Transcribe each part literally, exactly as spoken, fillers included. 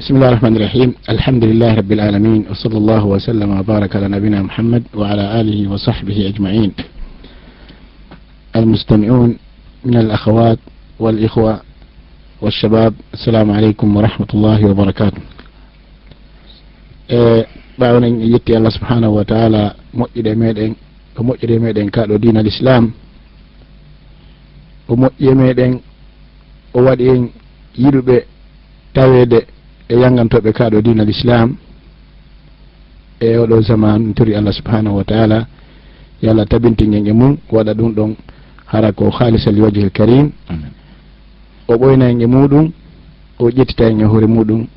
بسم الله الرحمن الرحيم. الحمد لله رب العالمين، وصلى الله وسلم وبارك على نبينا محمد وعلى آله وصحبه أجمعين. المستمعون من الأخوات والإخوة والشباب، السلام عليكم ورحمة الله وبركاته. E, ɓaawo en yetti Allah subhanahu wa ta'ala, moƴƴude meɗen, o moƴƴude meɗen ka ɗo diina l'Islam, o moƴƴi e meɗen, o waɗi en yiɗuɓe taweede e yanngantooɓe ka ɗo diina l'Islam. E oɗo zaman, en tori Allah subhanahu wa ta'ala, yo Allah tabintin en e mum, waɗa ɗum ɗon hara ko khalisa li wajhil karim. Amin. O ɓoyna en e muɗum, o ƴettita en e hoore muɗum,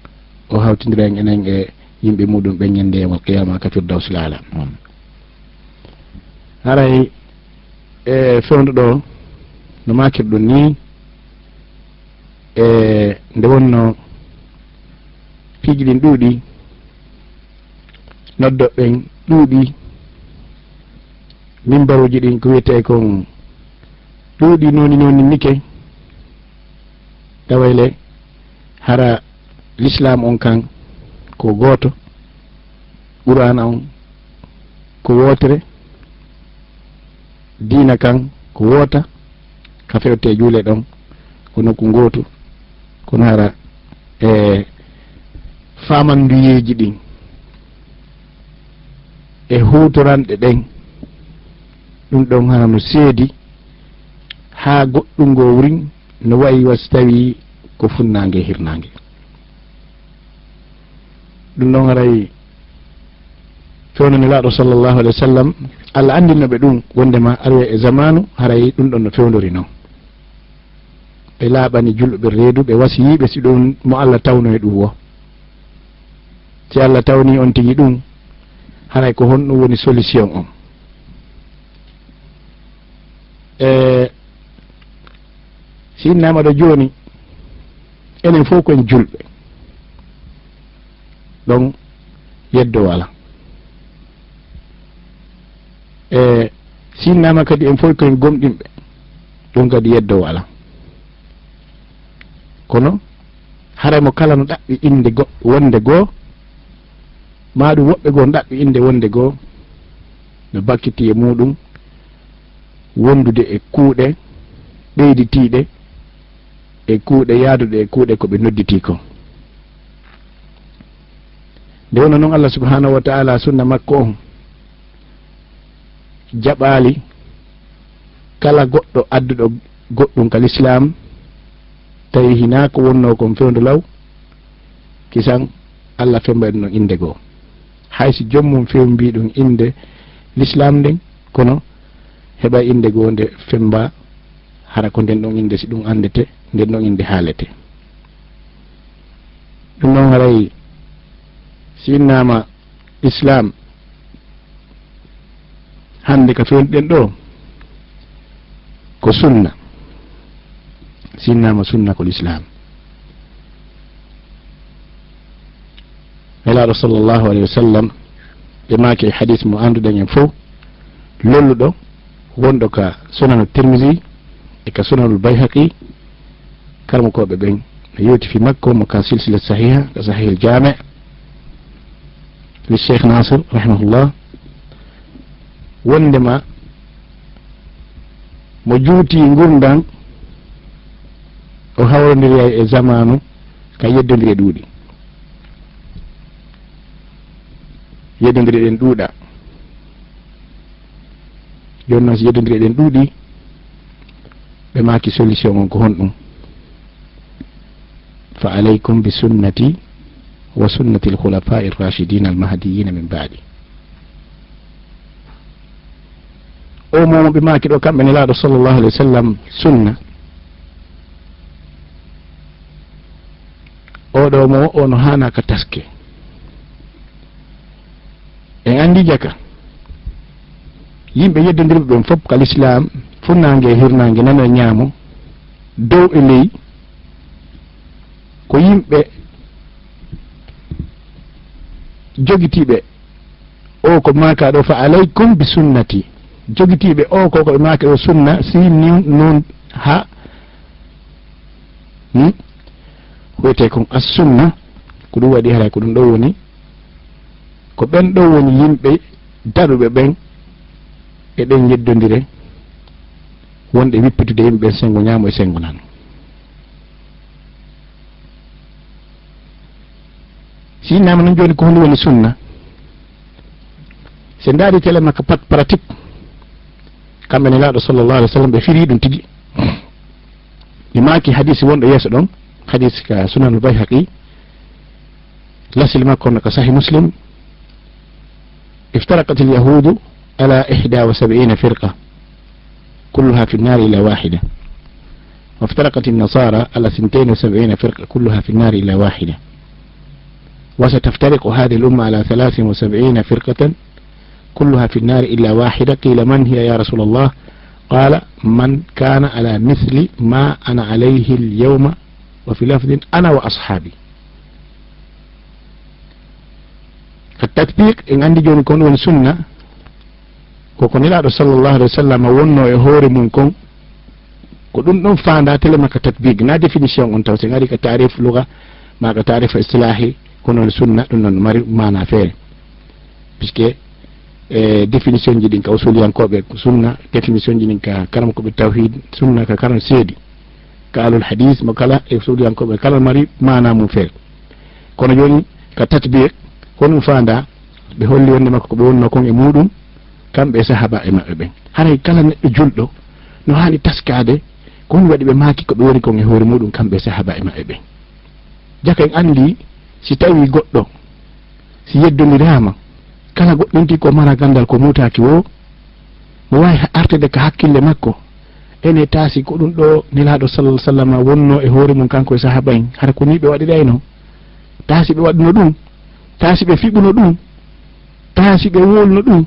o hawtindira en enen e yimɓe muɗum ɓen ñande yawmal qiyama ka Firdaus l'Ala. Amin. Haray, e fewndo ɗo, no makirɗum ni, e nde wonno piiji ɗin ɗuuɗi, noddo ɓen ɗuuɗi, mimbaruuji ɗin ko wiyetee kon ɗuuɗi, noni noni nike, tawayle hara l'Islam on kan ko gooto, Qur'ana on ko wootere, diina kan ko woota, ka fewte juule ɗon ko nokku ngootu, kono hara e faamanduyeeji ɗin e huutoranɗe ɗen, ɗum ɗon hara no seedi haa goɗɗum ngoo wurin, no wayi wa si tawii ko funnaange e hirnaange. Ɗum ɗon haray fewndo Nelaaɗo sallallahu alayhi wa sallam, Allah anndinno ɓe ɗum wondema aroya e zamaanu haray ɗum ɗon no fewndori non. Ɓe laaɓani julɓe reedu, ɓe wasiyiiɓe si ɗum mo Allah tawno e ɗum wo. Si Allah tawni on tigi ɗum, haray ko honɗum woni solution on? E si innama ɗo jooni, enen fof ko en julɓe, ɗon yeddo wala. E si innama kadi en fof ko en gomɗinɓe, ɗum kadi yeddo wala. Kono haray mo kala no ɗaɓɓi innde go-, wonde goo, maa ɗum woɓɓe goo ɗaɓɓi innde wonde goo, no bakkiti e muɗum wondude e kuuɗe ɓeyditiiɗe, e kuuɗe yaaduɗe e kuuɗe ko ɓe nodditii kon. Nde wonno non Allah subhanahu wa ta'ala sunna makko on jaɓaali kala goɗɗo adduɗo goɗɗum ka l'Islam, tawi hinaa ko wonnoo kon fewndo law, kisan Allah femba ɗum ɗon innde goo. Hay si joom mum fewmbi ɗum innde l'Islam nden, kono heɓa innde goo nde femba, hara ko nden ɗon innde si ɗum anndete, nden ɗon innde haalete. Ɗum noon haray si innama Islam, hannde ka fewndo ɗen ɗo ko sunna. Si innama sunna ko l'Islam. Nelaaɗo sallallahu alayhi wa sallam, ɓe maaki e hadis mo annduɗen en fof, lolluɗo wonɗo ka Sunanu Tirmisi e ka Sunanul Bayhaqi, karamokooɓe ɓen no yewti fi makko mo ka silsila sahiha, ka Sahihil Jaami, li Cheikh Nasir, rahimahullah, wondema mo juuti ngurndan, o hawrondiri e zamaanu ka yeddondire ɗuuɗi. Yeddondire ɗen ɗuuɗa. Jooni noon, si yeddondire ɗen ɗuuɗi, ɓe maaki solution on ko honɗum? Fa alaykum bi sunnati wa sunnati al-khulafa'i ar-rashidin al-mahdiyyin min ba'di. O mo ɓe maaki ɗo, kamɓe Nelaaɗo sallallahu alayhi wa sallam sunna, oɗo mo o no haana ka taske. En anndi jaka, yimɓe yeddondirɓe ɓen fof ka l'Islam, funnaange e hirnaange, nano e ñaamo, dow e ley, ko yimɓe jogitiiɓe o ko maaka ɗo, fa alaykum bi sunnati. Jogitiiɓe o ko ko ɓe maaka ɗo sunna, si ni noon ha, hmm? Ko wiyetee kon as sunna, Ko ɗum waɗi haray ko ɗum ɗo woni, ko ɓen ɗo woni yimɓe daɗuɓe ɓen, e ɗen yeddondire wonɗe wippitude yimɓe ɓen senngo ñaamo e senngo nano. Si innama non jooni ko honɗum woni sunna? Si ndaari tele makka pat pratique, kamɓe Nelaaɗo sallallahu alaihi wasallam ɓe firi ɗum tigi. Ɓe maaki hadisi wonɗo yeeso ɗon, hadisi ka Sunanul Bayhaqi, lasli makko no ka Sahih Muslim: افترقت اليهود على إحدى وسبعين فرقة كلها في النار إلا واحدة، وافترقت النصارى على اثنتين وسبعين فرقة كلها في النار إلا واحدة، وستفترق هذه الأمة على ثلاث وسبعين فرقة كلها في النار إلا واحدة. قيل: من هي يا رسول الله؟ قال: من كان على مثل ما أنا عليه اليوم، وفي لفظ: أنا وأصحابي. Ka tatbiq, en anndi jooni kon woni sunna, ko ko Nelaaɗo sallallahu alaihi wasallam wonno e hoore mum kon, ko ɗum ɗon faanda tele makka tatbiq, na définition on taw, si en ari ka taarif lugha, ma ka taarif istilahi, kono woni sunna, ɗum ɗon mari maana feere. Puisque, e définition ji ɗin ka usuliyankooɓe ko sunna, définition ji ɗin ka karamokooɓe tawhid, sunna ka karam seedi, ka alul hadis, mo kala e usuliyankooɓe kala mari maana mum feere. Kono jooni ka tatbiq, ko ɗum faanda, ɓe holli wonde makko ko ɓe wonno kon e muɗum, kamɓe e sahaba e maɓɓe ɓen. Haray kala neɗɗo julɗo no haani taskaade ko ɗum waɗi ɓe maaki ko ɓe woni kon e hoore muɗum, kamɓe e sahaba e maɓɓe ɓen. Jaka en anndi, si tawi goɗɗo, si yeddondiraama, kala goɗɗinti ko mara ganndal ko muutaaki woo, mo waawi ha-, artude ka hakkille makko, ene taasi ko ɗum ɗo Nelaaɗo sallallahu alaihi wasallam wonno e hoore mum kanko e sahaba en, hara ko ni ɓe waɗirayno. Taasi ɓe waɗuno ɗum, taasi ɓe fiɓuno ɗum, taasi ɓe wowluno ɗum.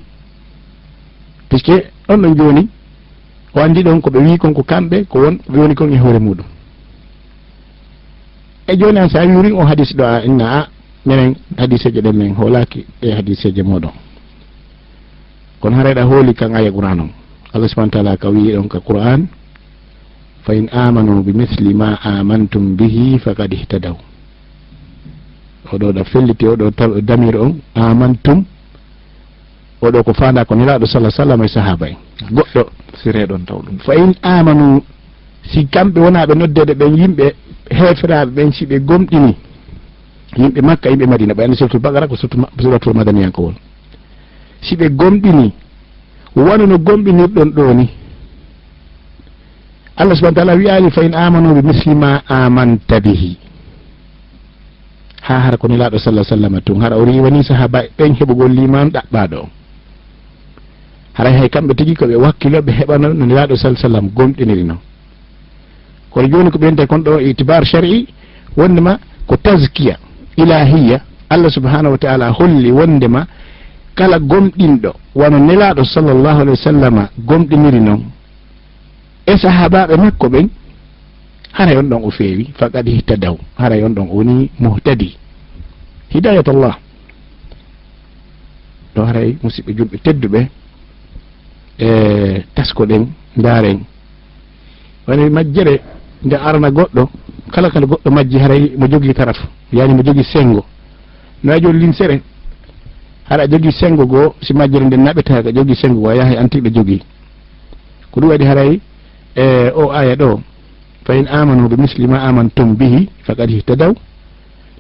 Puisque on ɗon jooni, o anndi ɗon ko ɓe wii kon ko kamɓe, ko won, ɓe woni kon e hoore muɗum. E jooni an, si a wi'iri o hadis ɗo, a inna, a, menen hadiseeje ɗen, men hoolaaki ɗe hadiseeje mooɗon. Kono haray ɗa hooli kan aya Qur'an on. Allah subhanahu wa ta'ala ka wi'i ɗon ka Qur'an: "Fa in amanu bi misli ma amantum bihi faqad ihtadaw." O ɗo ɗa felliti, o ɗo ta-, damir on, amantum. O ɗo ko faanda ko Nelaaɗo sallallahu alaihi wasallam e sahaba en. Goɗɗo. Sire ɗon taw ɗum. Fa in amanu, si kamɓe wona ɓe noddeede ɓen yimɓe heeferaaɓe ɓen, si ɓe gomɗini, yimɓe Makka, yimɓe Madina, ɓe anndi Suratul Baqara ko suratu ma-, suratul madaniyankowol. Si ɓe gomɗini, wano no gomɗinirɗon ɗoo ni, Allah subhanahu wa ta'ala wi'aali: "Fa in amanu bi misli ma amanta bihi." Haa hara ko Nelaaɗo sallallahu alaihi wasallam tun, hara o riiwani sahaba ɓen heɓugol liimaanu ɗaɓɓaaɗo on. Haray hay kamɓe tigi ko ɓe wakkiloo ɓe heɓano no Nelaaɗo sallallahu alaihi wasallam gomɗiniri non. Kono jooni ko ɓeyntee kon ɗo itibar shar'i, wondema ko tazkiya ilahiyya. Allah subhanahu wa ta'ala holli wondema kala gomɗinɗo wano Nelaaɗo sallallahu alaihi wasallam gomɗiniri non, e sahaabaaɓe makko ɓen, haray on ɗon o feewi, faqad ihtadaw, haray on ɗon o woni muhtadi. Hidayatullah. Ɗo haray, musidɓe julɓe tedduɓe, e taskoɗen, ndaaren. Woni majjere nde arana goɗɗo, kala kala goɗɗo majji haray mo jogii taraf, yani mo jogii senngo. No a jogii linsere, hara a jogii senngo goo, si majjere nden naɓetaaka, a jogii senngo goo, a yahay anti ɓe jogii. Ko ɗum waɗi haray, e o aya ɗo, "Fa in amanu bi misli ma amantum bihi faqad ihtadaw."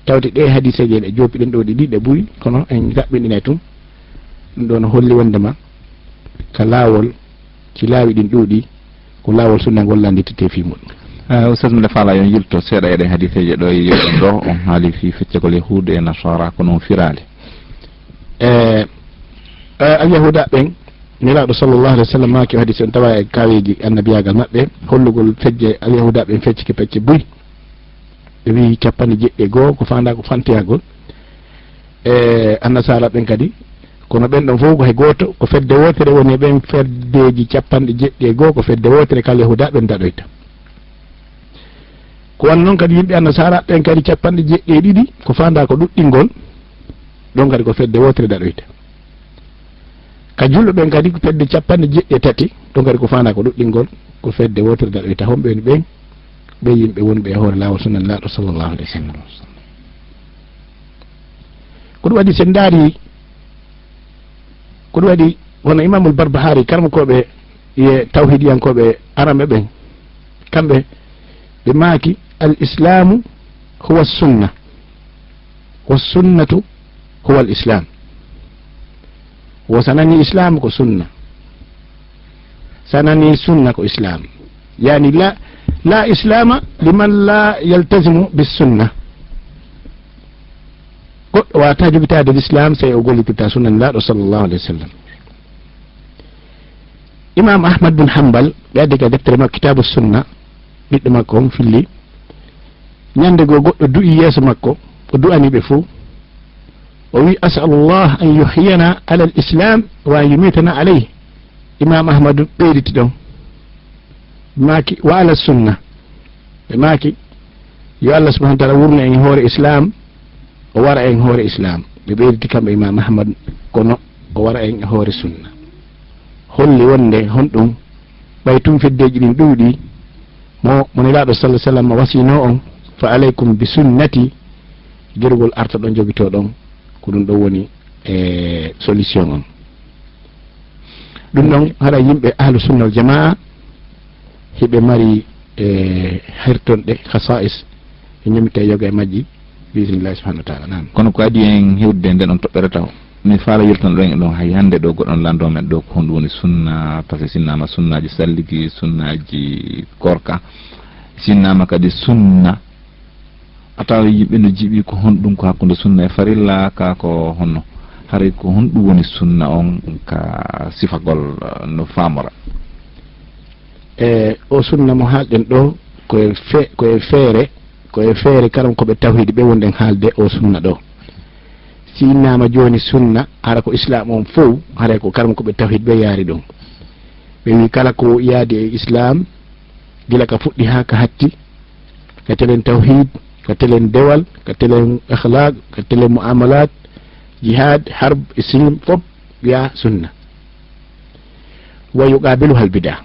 Tawde ɗe hadiseeje ɗe joopiɗen ɗo ɗe ɗiɗi ɓuri, kono en raɓɓinɗinay tun. Ɗum ɗo no holli wondema ka laawol, ci laawi ɗin ɗuuɗi, ko laawol sunna ngol lannditete fii muɗum. Eh, Ustaz, miɗo faala yo en yilto seeɗa e ɗen hadiseeje ɗo e yewten ɗo, on haali fii feccagol Yahuudu e Nasaara, kono on firaali. Eh, eh, Alyahuuda ɓen, Nelaaɗo sallallahu alaihi wasallam maaki o hadisi on tawa e kaaweeji annabiyaagal maɓɓe, hollugol fecce Alyahuuda ɓen feccike pecce buy. Ɓe wi'i capanɗe jeɗɗi e goo ko faandaa ko fantiyagol. E Annasaara ɓen kadi, kono ɓen ɗon fof ko he gooto, ko fedde wootere woni e ɓen feddeeji capanɗe jeɗɗi e goo, ko fedde wootere kala Yahuuda ɓen daɗoyta. Ko wan noon kadi yimɓe Annasaara ɓen kadi capanɗe jeɗɗi e ɗiɗi, ko faandaa ko ɗuɗɗingol, ɗon kadi ko fedde wootere daɗoyta. Ka julɓe ɓen kadi ko fedde capanɗe jeɗɗi e tati, ɗon kadi ko faandaa ko ɗuɗɗingol, ko fedde wootere daɗoyta. Homɓe woni ɓen? Ɓe yimɓe wonɓe e hoore laawol sunna Nelaaɗo sallallahu alaihi wasallam. Ko ɗum waɗi, sen ndaari, ko ɗum waɗi, hono Imamul Barbahari, karmakooɓe e tawhidiyankooɓe aramɓe ɓen, kamɓe ɓe maaki, "Al Islamu huwa sunna, wa sunnatu huwa al Islam." Wo sanani Islam ko sunna, sanani sunna ko Islam. Yani, la, la Islama liman la yaltazimu bis sunna. Goɗɗo waata jogitaade Lislaam, sey o gollitita sunna Nelaaɗo sallallahu alayhi wa sallam. Imam Ahmad bin Hanbal, ɓe addi ka deftere makko Kitaabu Sunna, ɓiɗɗo makko on filli. Ñande goo goɗɗo du'i yeeso makko, o du'ani ɓe fuu. O wi, "As'alullah an yuhyiyana ala al-Islam wa an yumitana alayhi." Imam Ahmadu ɓeyditi ɗon. Maaki, "Wa ala sunna." Ɓe maaki, "Yo Allah subhanahu wa ta'ala wurnu en e hoore Islam, o wara en hoore Islam." Ɓe ɓeyditi kamɓe Imam Ahmad, kono o wara en e hoore sunna. Holli wonde honɗum, ɓay tun feddeeji ɗin ɗuuɗi, mo, mo Nelaaɗo sallallahu alaihi wasallam wasiino on, "Fa alaykum bi sunnati," gerugol arta ɗon jogito ɗon, ko ɗum ɗon woni e solution on. Ɗum ɗon, hara yimɓe ahlu sunna wal jamaa, hiɓe mari, e, hertonɗe, khasa'is, e ñomitta yoga e majji, bi idnillahi subhanahu wa ta'ala. Naam. Kono ko adi en hewtude e nden on toɓɓere taw. Mi faala yewtanoɗon e ɗon hay hannde ɗo goɗɗon lanndo men ɗo ko honɗum woni sunna, par ce que sinnaama sunnaaji salligi, sunnaaji korka, sinnaama kadi sunna. A tawa yimɓe no jiɓi ko honɗum ko hakkunde sunna e farilla, ka ko honno? Haray ko honɗum woni sunna on ka sifagol, eh, no faamora? E o sunna mo haalɗen ɗo, ko e fe-, ko e feere, ko e feere karam ko ɓe tawhidi ɓe wonɗen haalde o sunna ɗo. Si innama jooni sunna, hara ko Islam on fow, haray ko karam ko ɓe tawhid ɓe yaari ɗum. Ɓe wi kala ko yaadi e Islam, gila ka fuɗɗi haa ka hatti, ka telen tawhid, ka telen dewal, ka telen akhlaq, ka telen muamalat, jihad, harb, e silm, fop wiya sunna. Wa yuqabiluha al bid'a.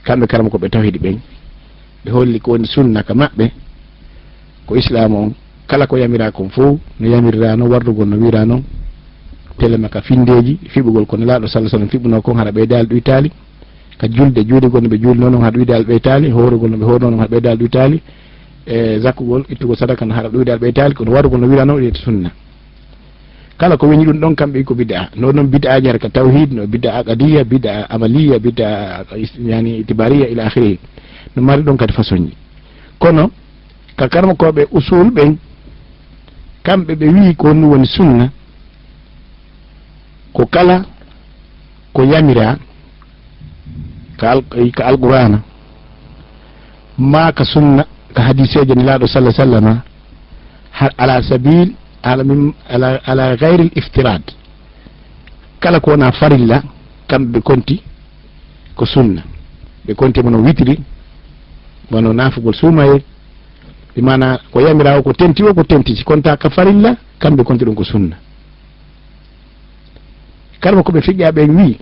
Kamɓe karam ko ɓe tawhidi ɓen, ɓe holli ko woni sunna ka maɓɓe, ko Islam on, kala ko yamira kon fow, no yamirira non, wardugol no wira non, telema ka findeeji, fiɓugol ko Nelaaɗo sallallahu alaihi wasallam fiɓuno kon, hara ɓeydaali ɗuytaali, ka julde, juuligol no ɓe juulino non, hara ɗuydaali ɓeytaali, hoorugol no ɓe hoorno non, hara ɓeydaali ɗuytaali, e zakkugol, ittugol sadaka no, hara ɗuydaali ɓeytaali, kono wardugol no wira non, wiyete sunna. Kala ko weñi ɗum ɗon, kamɓe ko bid'a. No ɗon bid'aaji hara ka tawhid, no bid'a aqadiyya, bid'a amaliyya, bid'a is-, yani itibariya ila akhiri. No mari ɗon kadi façonji. Kono ka karmakooɓe usul ɓen, kamɓe ɓe wi'i ko honɗum woni sunna, ko kala ko yamira ka al-, ka Alqur'aana, maa ka sunna, ka hadiiseeje Nelaaɗo sallallahu alaihi wasallam, ha-, ala sabil, ala min, ala, ala ghayril iftirad. Kala ko wona farilla, kamɓe ɓe konti ko sunna. Ɓe konti mono witiri, mono nafugol suumaye, ɓe maana ko yamira o ko tenti o ko tenti, si konta ka farilla, kamɓe konti ɗum ko sunna. Kala ko ɓe fiqi ɓen wi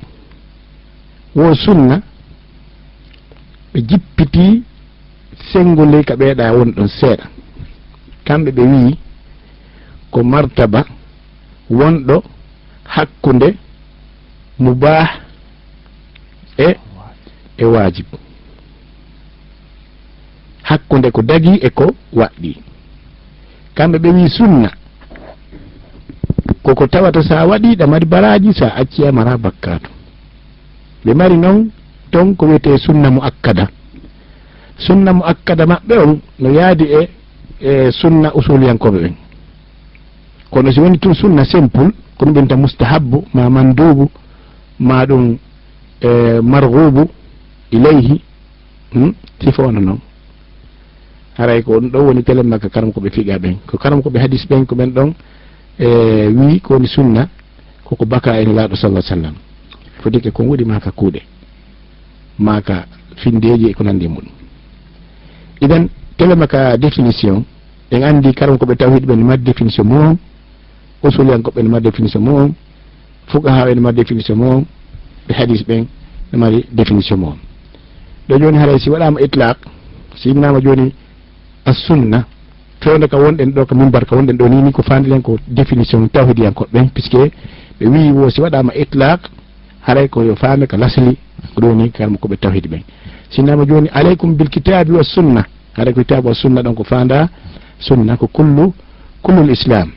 wo sunna, ɓe jippiti sengo ley ka ɓeeɗa won ɗon seeɗa. Kamɓe ɓe wi ko martaba wonɗo hakkunde mubah e, e wajib. Hakkunde ko dagi e ko waɗɗi. Kamɓe ɓe wi sunna, koko tawata sa waɗi ɗa mari baraji, sa acci a mara bakkatu. Ɓe mari non ton ko wiyete sunna muakkada. Sunna muakkada maɓɓe on no yaadi e, e sunna usuliyankoɓe ɓen. Kono si woni tun sunna simple, ko ɗum ɓe wiyata mustahabbu, ma mandubu, ma ɗum, e, marghubu ilayhi, hmm? Sifo wona non. Haray ko ɗum ɗo woni telen makka karam ko ɓe fiqa ɓen. Ko karam ko ɓe hadis ɓen, ko ɓen ɗon, e, wi ko woni sunna, koko baka e Nelaaɗo sallallahu alaihi wasallam. Fodike kon woni maka kuuɗe, maka findeeji e ko nandi e muɗum. Idan, telen makka définition, en andi karam ko ɓe tawhid ɓen mari définition mum on, usuliyankoɓe no mari définition mum on, fuqaha en no mari définition mum on, ɓe hadis ɓen no mari définition mum on. Ɗo joni haray si waɗama itlaq, si innama joni as-sunna, Fewndo ka wonɗen ɗo, ka mimbar ka wonɗen ɗo ni, ni ko faandiɗen ko définition tawhidiyankoɓe ɓen, puisque ɓe wi'i wo si waɗaama itlaq, haray ko yo faame ka lasli, ko ɗum woni kala mo ko ɓe tawhidi ɓen. Sinnama jooni, "Alaykum bil kitabi wa sunna." Haray ko kitabu wa sunna ɗon ko faanda sunna, ko kullu, kullu l islam.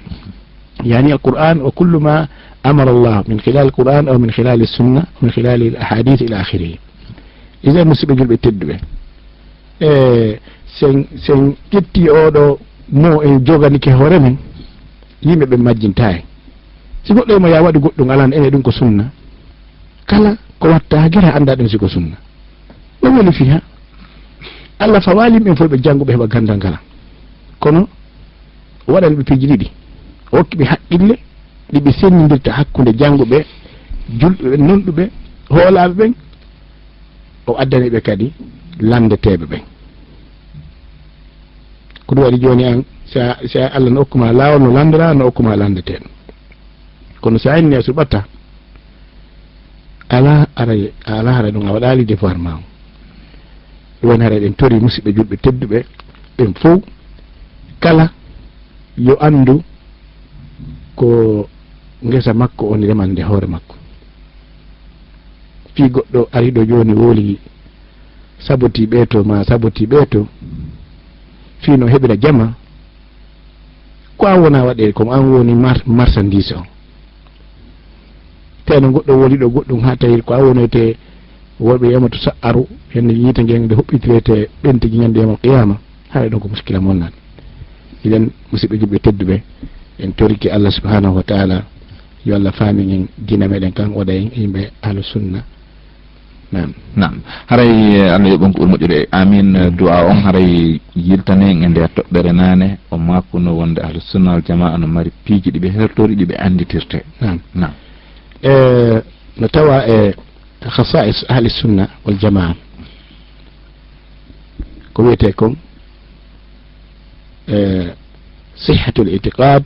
Yani al Qur'an wa kullu ma amara Allah min khilal al Qur'an aw min khilal sunna, min khilal al ahadith ila akhirih. Idan, musidɓe julɓe tedduɓe, e sen, sen ƴetti oɗo mo en joganike hoore men, yimɓe ɓe majjinta en. Si goɗɗo e mo ya waɗu goɗɗum alano, ene ɗum ko sunna. Kala ko watta ha gere annda ɗum si ko sunna. No weli fiha. Allah fawali yimɓe fof ɓe jannguɓe heɓa gandal ngal. Kono o waɗani ɓe piiji ɗiɗi. O hokki ɓe haqqille ɗi ɓe sennindirta hakkunde jannguɓe, julɓe ɓen, nunɗuɓe, hoolaaɓe ɓen. O addani ɓe kadi lanndeteeɓe ɓen. Ko ɗum waɗi jooni an, si a, si a Allah no hokkuma laawol no lanndora, no hokkuma lanndeteeɗo. Kono si a inni a suɓata, alaa haray, alaa haray ɗum a waɗaali devoir ma on. Ɗum woni haray ɗen tori musidɓe julɓe tedduɓe ɓen fow, kala yo anndu ko ngesa makko woni remande hoore makko. Fii goɗɗo ari ɗo jooni woli saboti ɓee to, ma saboti ɓee to, fii no heɓira jama, ko an wona waɗe, ko an woni mar-, marchandise on. Teno goɗɗo woli ɗo goɗɗum haa tawi ko an wonoyte, woɓe yamata sa'aru, hende yiite ngen nde huɓɓitirete ɓentigi ñande yawmal qiyama. Haray ɗum ko muskila mon nan. Iɗen musidɓe julɓe tedduɓe, en torike Allah subhanahu wa ta'ala, yo Allah faami en diina meɗen kan, waɗa en yimɓe ahlu sunna. Naam. Naam. Haray, eh, Allah yoɓon ko ɓuri moƴƴude. Amin. Eh, du'a on haray yiltane en e nder toɓɓere nane. O maakuno wonde ahlu sunna wal jamaa no mari piiji ɗi ɓe hertori, ɗi ɓe annditirte. Naam. Naam. Eh, no tawa e khasa'is ahli sunna wal jamaa. Ko wiyetee kon, eh, sihhatul i'tiqad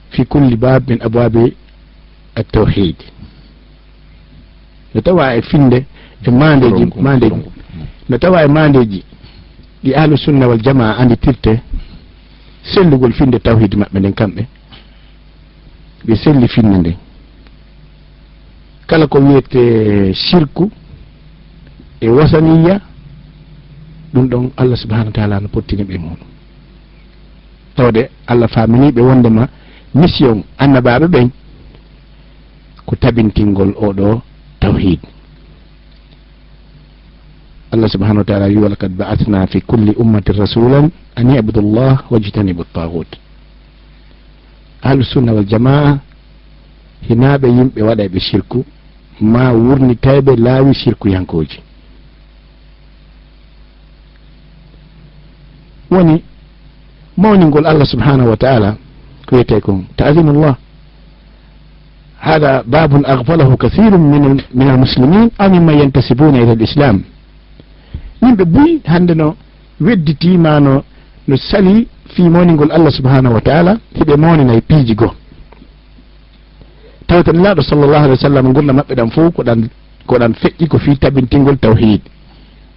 fi kulli bab min abwabi at-tawhid. No tawa e finde e mandeji, mandeji. No tawa e mandeji ɗi ahlu sunna wal jamaa anditirte sellugol finde tawhid maɓɓe nden kamɓe. Ɓe selli finna nden. Kala ko wiyete shirku e wasaniya, ɗum ɗon Allah subhanahu wa ta'ala no pottini ɓe muɗum. Tawde Allah faamini ɓe wondema mission annabaaɓe ɓen ko tabintingol oɗo tawhid. Allah subhanahu wa ta'ala wi, "Wa laqad ba'athna fi kulli ummatin rasulan an i'budu Allah wajtanibu at-taghut." Ahlu sunna wal jamaa, hinaaɓe yimɓe waɗayɓe shirku, ma wurnitayɓe laawi shirkuyankooji. Woni mawningol Allah subhanahu wa ta'ala, ko wiyetee kon ta'zimullah. Hada babun aghfalahu kathirun min, min al-muslimin aw mimman yantasibuna ila al-islam. Yimɓe buy hannde no wedditi ma no, no sali fii mawningol Allah subhanahu wa ta'ala, hiɓe mawnina e piiji goo. Tawata Nelaaɗo sallallahu alaihi wa sallam ngurndan maɓɓe ɗan fow ko ɗan, ko ɗan feƴƴi ko fii tabintingol tawhid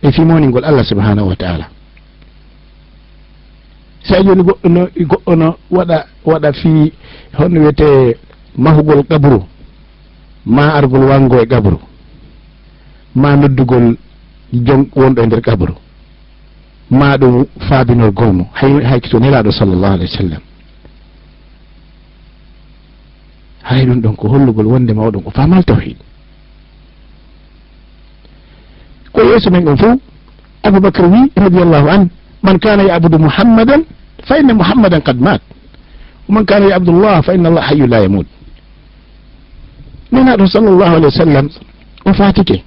e fii mawningol Allah subhanahu wa ta'ala. Sa jooni goɗɗo no, goɗɗo no waɗa, waɗa fii honno wiyetee mahugol qabru, ma argol wango e qabru, ma noddugol jon wonɗo e nder qabru, ma ɗum faabinol goomu, hay, hay so Nelaaɗo sallallahu alaihi wa sallam. Haray ɗum ɗon ko hollugol wondema oɗon o faamal tawhid. Ko yeeso men on fof, Abubakar wi, radiyallahu anhu, "Man kana ya'budu Muhammadan, fa inna Muhammadan qad mat. Wa man kana ya'budu Allah, fa inna Allah hayyun la yamut." Nelaaɗo sallallahu alaihi wa sallam, o faatike,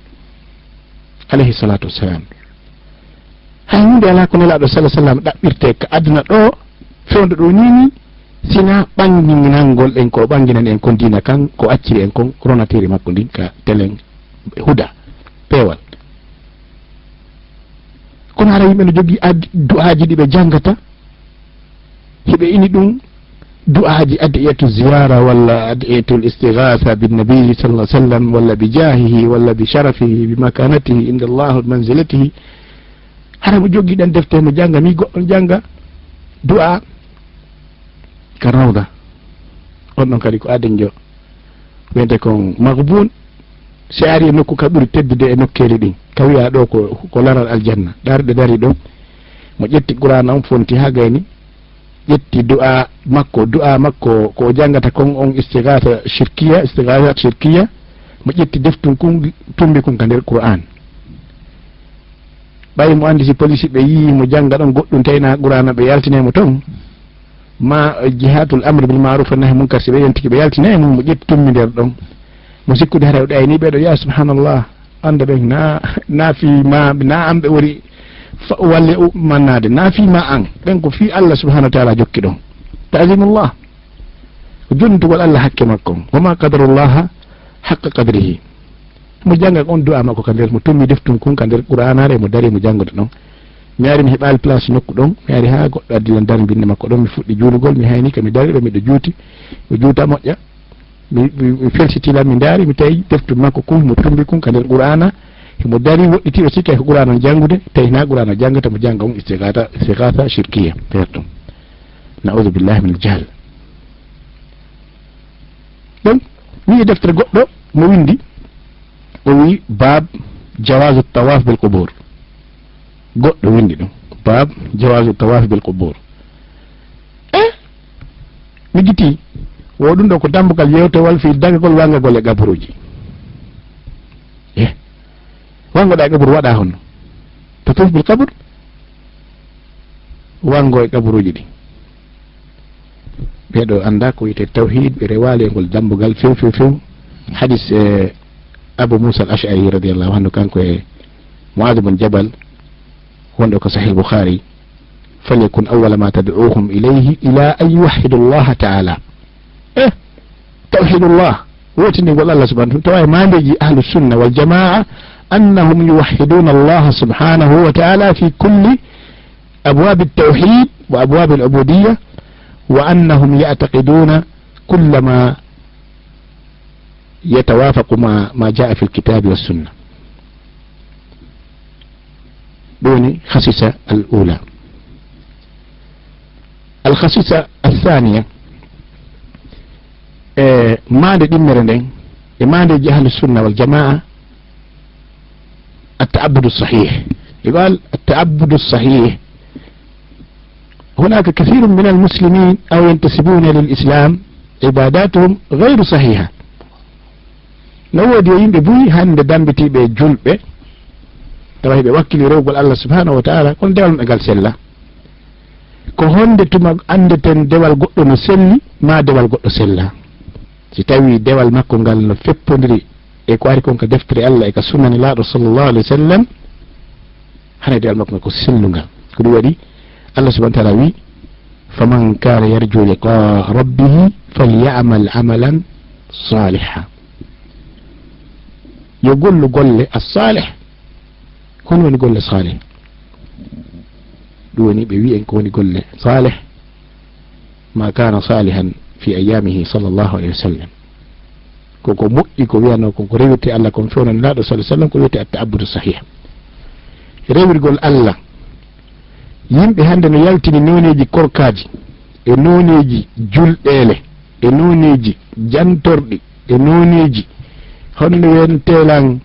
alayhi salatu wassalam. Hay huunde alaa ko Nelaaɗo sallallahu alaihi wa sallam ɗaɓɓirte ka aduna ɗo, fewndo ɗo ni ni, sina ɓanginangol en ko ɓanginani en kon diina kan, ko acciri en kon, ronateeri makko ndin ka telen huda, peewal. Kono hara yimɓe no jogii ad-, du'aaji ɗi ɓe janngata, hiɓe ini ɗum du'aaji ad'iyatu ziyara walla ad'iyatul istighatha bin nabi sallallahu alaihi wa sallam walla bi jahihi walla bi sharafihi bi makanatihi inda Allah wa manzilatihi. Hara mo joggi ɗen defte mo jannga, mi goɗɗo jannga du'a ka Rawda. On ɗon kadi ko adenjo wiyete kon Maghbun. Si ari e nokku ka ɓuri teddude e nokkeeli ɗin, ka wi'a ɗo ko, ko laral aljanna. Ɗaar ɓe dari ɗo, mo ƴetti Qur'aana on fonti haa gayni, ƴetti du'a makko, du'a makko ko o janngata kon on istighatha shirkiya, istighatha shirkiya, mo ƴetti deftun kun, tumbi kun ka nder Qur'aan. Ɓay mo anndi si polisi ɓe yii mo jannga ɗon goɗɗum tayna Qur'aana ɓe yaltinay mo ton, ma jihatul amri bil ma'ruf wa nahy munkar si ɓe yentiki ɓe yaltinay mo, mo ƴetti tumbi nder ɗon. Mo sikkude haray o ɗayni ɓe ɗo, ya subhanallah, annda ɓen na, na fii ma, na an ɓe wori fa-, walle u-, mannaade, na fii ma an. Ɓen ko fii Allah subhanahu wa ta'ala jokki ɗon. Ta'zimullah. Ko jonnitugol Allah hakke makko on. Wa ma qadarullaha haqqa qadrihi. Mo jannga on du'a makko ka nder, mo tummi deftun kun ka nder Qur'aanaare, mo dari mo janngude ɗon. Mi ari mi heɓaali place nokku ɗon, mi ari haa goɗɗo addi lan darmi binnde makko ɗon, mi fuɗɗi juulugol, mi hayni ka mi dari ɗo miɗo juuti, mi juuta moƴƴa, mi, mi, mi felsiti lan, mi ndaari, mi tawi deftu makko kun, mo tumbi kun ka nder Qur'aana, himo dari woɗɗiti o sikki ko Qur'aana on janngude, tawi na Qur'aana o janngata, mo jannga on istighatha, istighatha shirkiya, pertum. Na'udhu billahi min al-jahl. Ɗum wi'i deftere goɗɗo mo windi, o wi'i, "Bab jawazu tawaf bil qubur." Goɗɗo windi ɗum, "Bab jawazu tawaf bil qubur." Eh, mi giti, wo ɗum ɗo ko dambugal yewtewal fii dagagol wangagol e gaburuji. Eh, wangoɗa e gaburu waɗa honno? Tatuf bil qabr? Wango e gaburuji ɗi. Ɓeɗo annda ko wiyete tawhid, ɓe rewaali e ngol dambugal few, few, few. Hadis, eh, Abu Musa al-Ash'ari radiyallahu anhu, kanko e Mu'adh bin Jabal, wonɗo ko Sahih Bukhari, "Falyakun awwala ma tad'uhum ilayhi ila an yuwahhidu Allah ta'ala." Eh, tawhidullah, wotiningol Allah subhanahu wa ta'ala, tawa e mandeji ahlu sunna wal jamaa, annahum yuwahhiduna Allah subhanahu wa ta'ala fi kulli أبواب التوحيد وأبواب العبودية، وأنهم يعتقدون كل ما يتوافق مع ما جاء في الكتاب والسنة. دوني خصيصة الأولى. الخصيصة الثانية، e maande ɗimmere nden, e maandeji ahlu sunna wal jamaa, التعبد الصحيح. يقال التعبد الصحيح. هناك كثير من المسلمين أو ينتسبون للإسلام عباداتهم غير صحيحة. No woodi e yimɓe buy hannde dambitiiɓe e julɓe, tawa hiɓe wakkili rewgol Allah subhanahu wa ta'ala, kono dewal maɓɓe ngal sella. Ko honde tuma anndeten dewal goɗɗo no selli, ma dewal goɗɗo sella? Si tawi dewal makko ngal no feppondiri e ko ari kon ka deftere Allah e ka sunna Nelaaɗo sallallahu alaihi wa sallam, hara dewal makko ngal ko sellungal. Ko ɗum waɗi Allah subhanahu wa ta'ala wi, "Faman kana yarju liqa rabbihi falya'mal amalan saliha." Yo gollu golle as-salih. Kono woni golle salih. Ɗum woni ɓe wi'en ko woni golle salih. Ma kana salihan fi ayyamihi sallallahu alaihi wa sallam. Ko, ko moƴƴi ko wiyanoo kon, ko rewirte Allah kon fewna Nelaaɗo sallallahu alaihi wa sallam, ko wiyete at-ta'abbudu sahih. Rewirgol Allah. Yimɓe hannde no yaltini nooneeji korkaaji, e nooneeji julɗeele, e nooneeji jantorɗi, e nooneeji honno wiyanteelan,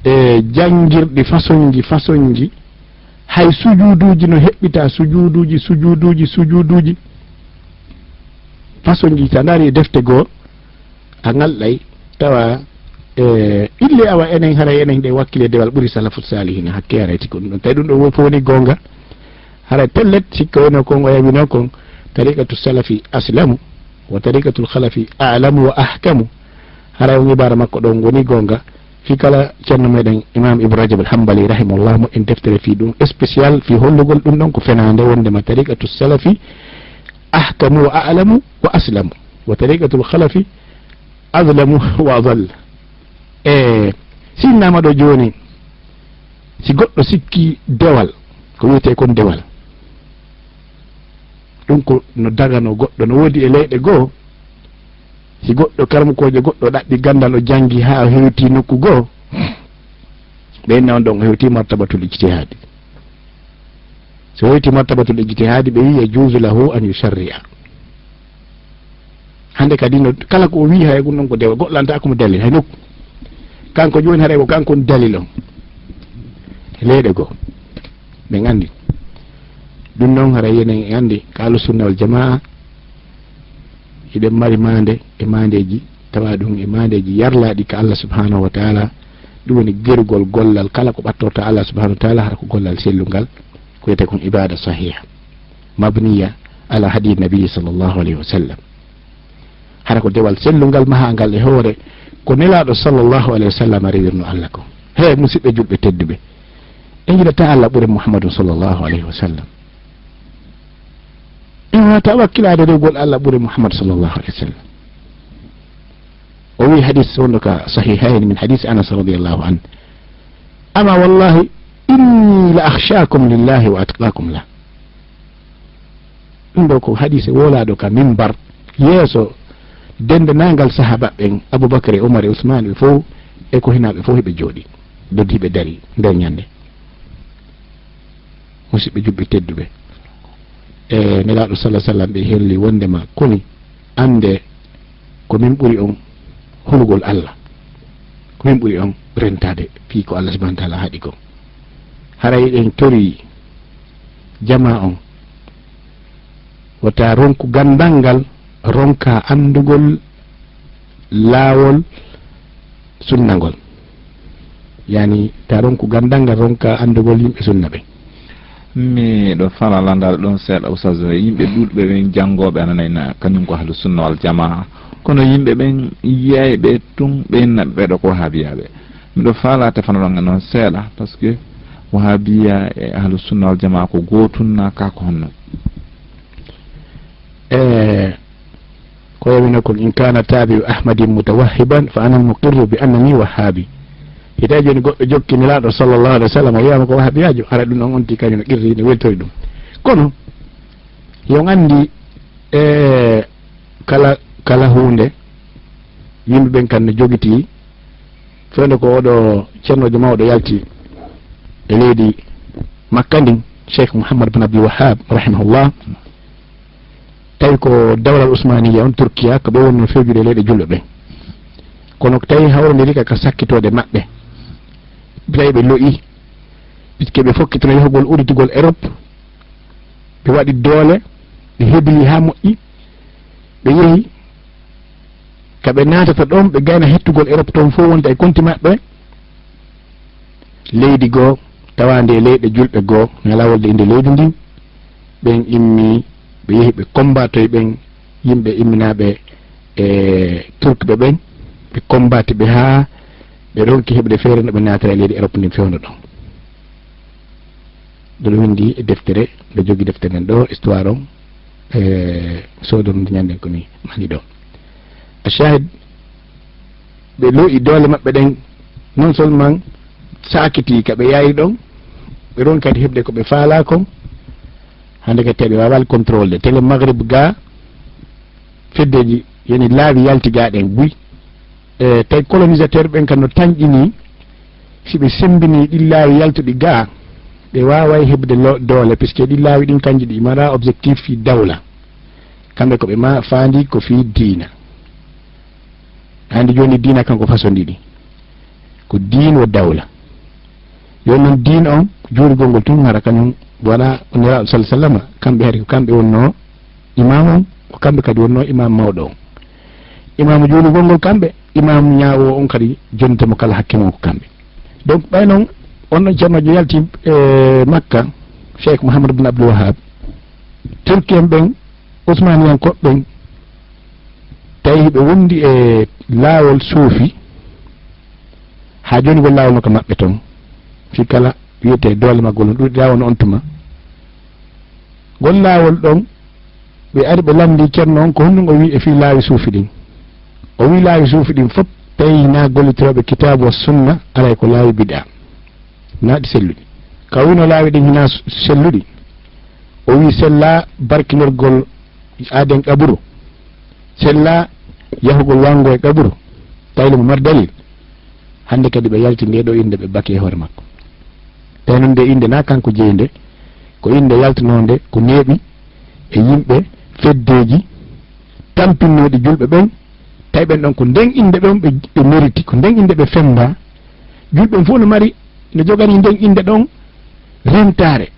e janngirɗi façonji, façonji. Hay sujuuduuji no heɓɓita, sujuuduuji, sujuuduuji, sujuuduuji. Façonji, si a ndaari e defte goo, a ŋalɗay, tawa, e, ille awa enen, haray enen ɗe wakkile dewal ɓuri salafut salihina, hakke haray tigi ko ɗum ɗon. Tawi ɗum ɗo wo-, fof woni goonga, haray pellet, sikka wonoo kon, o yawinoo kon, tariqatu salafi aslamu, wa tariqatul khalafi a'lamu wa ahkamu. Haray on ibara makko ɗon woni goonga, fii kala ceerno meɗen Imam Ibn Rajab al-Hanbali rahimahullah moƴƴin deftere fii ɗum, spécial fii hollugol ɗum ɗon ko fenaande, wondema tariqatu salafi ahkamu wa a'lamu wa aslamu, wa tariqatul khalafi azlamu wa adall. E si innama ɗo jooni, si goɗɗo sikki dewal, ko wiyetee kon dewal, ɗum ko no daganoo goɗɗo, no woodi e leyɗe goo, si goɗɗo karamokoojo goɗɗo ɗaɓɓi ganndal, o janngi haa o hewti nokku goo, ɓe inna on ɗon o hewti martabatul ijtihaadi. So yowti martabatul ijtihaadi, ɓe wi yajuuzu lahu an yusharri'a. Hannde kadi no, kala ko o wi, hay ɗum ɗon ko dewa, goɗɗo lantaako mo dalil, hay nokku. Kanko jooni haray ko kanko woni dalil on. Leyɗe goo. Ɓen anndi. Ɗum noon haray enen en anndi ka Ahlu Sunna wal Jamaa, hiɗen mari maande e maandeeji, tawa ɗum e maandeeji yarlaaɗi ka Allah subhanahu wa taala. Ɗum woni gerugol gollal kala ko ɓattorta Allah subhanahu wa taala, hara ko gollal sellungal, ko wiyetee kon ibaada sahiha, mabniya ala hadi nabi sallallahu alayhi wa sallam. Hara ko dewal sellungal mahangal e hoore ko Nelaaɗo sallallahu alayhi wa sallam rewirno Allah ko. He, musiɓɓe julɓe tedduɓe, en yiɗataa Allah ɓure Muhammadun sallallahu alayhi wa sallam. En waawataa wakkilaade rewgol Allah ɓure Muhammad sallallahu alayhi wa sallam. O wi hadis wonɗo ka Sahihayn min hadis Anas radiyallahu anhu: "Ama wallahi inni la akhshakum lillahi wa atqakum lah." Ɗum ɗo ko hadise wolaaɗo ka mimbar yeeso denndanangal sahaba ɓen, Abubakar e Umar e Usman ɓe fof, e ko hinaaɓe fof hiɓe jooɗi, doddi hiɓe dari nder ñande. Musiɓɓe julɓe tedduɓe, e Nelaaɗo sallallahu alaihi wasallam ɓe helli wondema koni annde ko min ɓuri on hulugol Allah, ko min ɓuri on rentaade fii ko Allah subhanahu wa taala haɗi kon. Haray eɗen tori jamaa on wota ronku ganndal ngal, ronka anndugol laawol sunna ngol. Yani ta ronku ganndal ngal, ronka anndugol yimɓe sunna ɓen. Miɗo fala landal ɗon seeɗa, Oustaz. Yimɓe ɗuuɗuɓe ɓen janngooɓe ana nayna kañum ko ahlu sunna wal jamaa, kono yimɓe ɓen yiyayɓe tun ɓe inna ɓeɗo ko wahabiyaaɓe. Miɗo fala tefanoɗon e noon seeɗa, parce que wahabiya e ahlu sunna wal jamaa ko gootun na ka ko honno? E ko yawino kon: "In kana tabi'u Ahmadin mutawahhiban fa ana muqirru bi annani wahhabi." Hita joni goɗɗo jokki Nelaaɗo sallallahu alaihi wasallam, o wiyama ko wahabiyaajo, hara ɗum on onti kañum no qirri, no weltori ɗum. Kono yo on anndi, e kala, kala huunde, yimɓe ɓen kan no jogiti, fewndo ko oɗo ceernoojo mawɗo yalti e leydi Makka ndin, Cheikh Mouhammad bin Abdul Wahhab rahimahullah. Tawi ko dawlal Usmaniya on, Turkiya, ko ɓe wonno fewjude leyɗe julɓe ɓen. Kono tawi hawrondiri ka, ka sakkitoode maɓɓe, tawi ɓe lo'i, puisque ɓe fokkitino yahugol udditugol Europe, ɓe waɗi doole, ɓe hebli haa moƴƴi, ɓe yehi ka ɓe naatata ɗon, ɓe gayna hettugol Europe toon fof wonta e konti maɓɓe. Leydi goo, tawaande e leyɗe julɓe goo, mi alaa wolde innde leydi ndin, ɓen immi, ɓe yehi ɓe kombatoy ɓen yimɓe imminaaɓe e Turkɓe ɓen, ɓe kombati ɓe haa ɓe ronki heɓde feere no ɓe naatira e leydi Europe ndin fewndo ɗon. Ɗo ɗum winndi e deftere, ɗo jogi deftere nden ɗo, histoire on, e soodon nde ñanden ko ni mani ɗo. A shahid, ɓe lo'i doole maɓɓe ɗen, non seulement saakiti ka ɓe yaari ɗon, ɓe ɗon kadi heɓde ko ɓe faalaa kon, hannde kadi tawi ɓe waawal contrôle de. Tele Maghrib ga, feddeji, yani laawi yalti ga ɗen buy. E tawi colonisateur ɓen kan no tanƴini, si ɓe sembini ɗin laawi yaltuɗi ga, ɓe waaway heɓde lo-, doole, puisque ɗin laawi ɗin kanji ɗi mara objectif fi dawla. Kamɓe ko ɓe ma faandi ko fi diina. Andi joni diina kanko façon ɗiɗi. Ko diin wo dawla. Yo non diin on, juurigol ngol tun hara kañum wona o Nelaaɗo sallallahu alaihi wasallam, kamɓe hari ko kamɓe wonno imam on, ko kamɓe kadi wonno imam mawɗo on. Imaamu juulugol ngol kamɓe, imaamu ñaawo on kadi jonnitemo kala hakke mum ko kamɓe. Donc ɓay noon, on ɗon ceerno jo yalti e Makka, Cheikh Mouhamadou bin Abdoul Wahab, Turki en ɓen, Usmaniyankoɓe ɓen, tawi hiɓe wondi e laawol suufi, haa jooni ngol laawol no ko maɓɓe toon, fii kala wiyetee doole maggol no ɗuuɗi laawol no on tuma. Ngol laawol ɗon, ɓe ari ɓe lanndii ceerno on ko honɗum o wi'i e fii laawi suufi ɗin. O wi'i laawi suufi ɗin fof, tawi hinaa gollitirooɓe kitaabu wa sunna, alay ko laawi bid'a. Naa ɗi selluɗi. Ka o wi'no laawi ɗin hinaa s-, selluɗi, o wi'i sellaa barkinorgol aaden qaburu, sellaa yahugol waango e qaburu, tawi le mo mar dalil. Hannde kadi ɓe yalti nde ɗo innde, ɓe baki e hoore makko. Tawi noon nde innde na kanko jeyi nde, ko innde yaltinoonde ko neeɓi e yimɓe, feddeeji tampinnooɗi julɓe ɓen, tawi ɓen ɗon ko nden innde ɗon ɓe, ɓe meriti, ko nden innde ɓe fennda. Julɓe ɓen fof no mari, no joganii nden innde ɗon rentaare.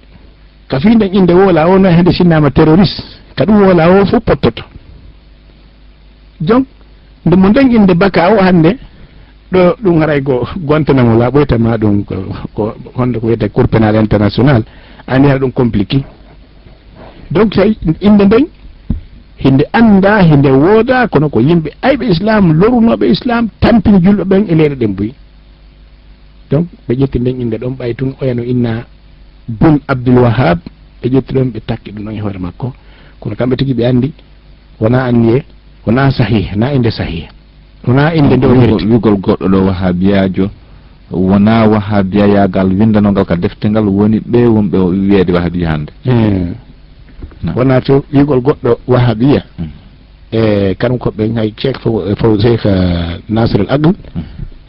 Ka fii nden innde woola o, no e hannde sinnaama terroriste, ka ɗum woola o fof pottoto. Donc, nde mo nden innde baka o hannde, ɗo ɗum haray ko gontanamo la ɓoyta ma ɗum ko, ko honno ko wiyetee Cour pénale internationale, ani hara ɗum compliqué. Donc, so innde nden, hinde annda, hinde wooda, kono ko yimɓe ayɓe Islam, lorunooɓe Islam, tampini julɓe ɓen e leyɗe ɗen buy. Donc, ɓe ƴetti nden innde ɗon, ɓay tun oya no inna Bun Abdul Wahab, ɓe ƴetti ɗon, ɓe takki ɗum ɗon e hoore makko. Kono kamɓe tigi ɓe anndi, wonaa anniye, wonaa sahih, na innde sahih. Wonaa innde nde o meriti. Wi'ugol goɗɗo ɗo wahabiyaajo, wonaa wahabiyayaagal winndanoogal ka defte ngal, woni ɓe wonɓe o wiyeede wahabiya hannde. Eh. Naam. Wonaa to wi'ugol goɗɗo wahabiya. Hmm. E kanum ko ɓen hay Cheikh Faw-, Faw-, Cheikh, eh, Nasir Al Aql, Hmm.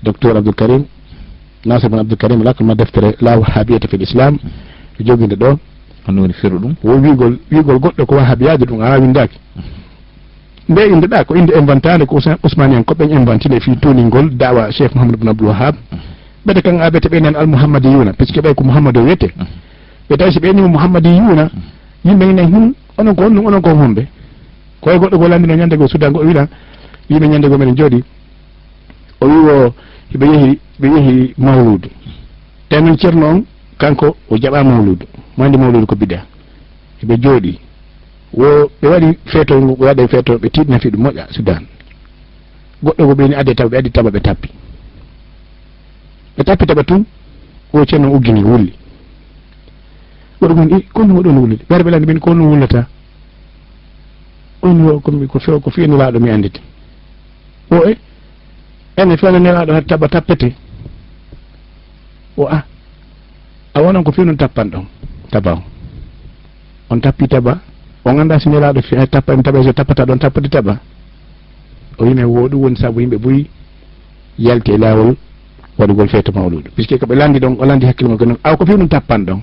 Docteur Abdul Karim, Nasir bin Abdul Karim Al Aql, ma deftere La Wahabiyata fil Islam, Hmm. ɓe joginde ɗo. Hono woni firu ɗum? Wo wi'ugol, wi'ugol goɗɗo ko wahabiyaajo ɗum alaa winndaaki. Hmm. Nde innde ɗa ko innde inventaande, ko Ousma-, Ousmaniyan ko ɓen inventine fii tuuningol da'wa Cheikh Mouhamed bin Abdul Wahab. Hmm. Ɓe de kan abete ɓe nan Al Muhammadiyuna, puisque ɓe ko Muhammad o wiyete. Hmm. Ɓe tawi si ɓe innima Muhammadiyuna, Hmm. yimɓe ina hin, onon ko honɗum, onon ko homɓe? Ko e goɗɗo goo lanndino ñannde goo Sudan goo, o wi'la, yimɓe ñannde goo meɗen jooɗi. O wi'i wo, hiɓe yehi, ɓe yehi mawluudu. Tawi noon Ceerno on, kanko o jaɓaa mawluudu. Mo anndi mawluudu ko bid'a. Hiɓe jooɗi. Wo, ɓe waɗi feeto, ɓe waɗi feeto, ɓe tiiɗna fii ɗum moƴƴa Sudan. Goɗɗo goo ɓe ni adde taba, ɓe addi taba, ɓe tappi. Ɓe tappi taba tun, o Ceerno uggini, wulli. Goɗɗo gon, "I, kono oɗon wullude?" Ɓe ari ɓe lanndi min, "Ko on wullata?" On wo, "Ko mi, ko few, ko fii Nelaaɗo mi annditi." O, "E, ene fewna Nelaaɗo hade taba tappete?" O, "A, a wonan ko fii non tappan ɗon taba o. On tappi taba, on anndaa si Nelaaɗo fi-, tappa, taba, so tappata ɗon tappude taba." O wi'i, "Wo ɗum woni sabu yimɓe buy yalti e laawol waɗugol feeto mawluudu." Puisque ko ɓe lanndi ɗon, o lanndi hakkille makko non, "Awa ko fii non tappan ɗon?"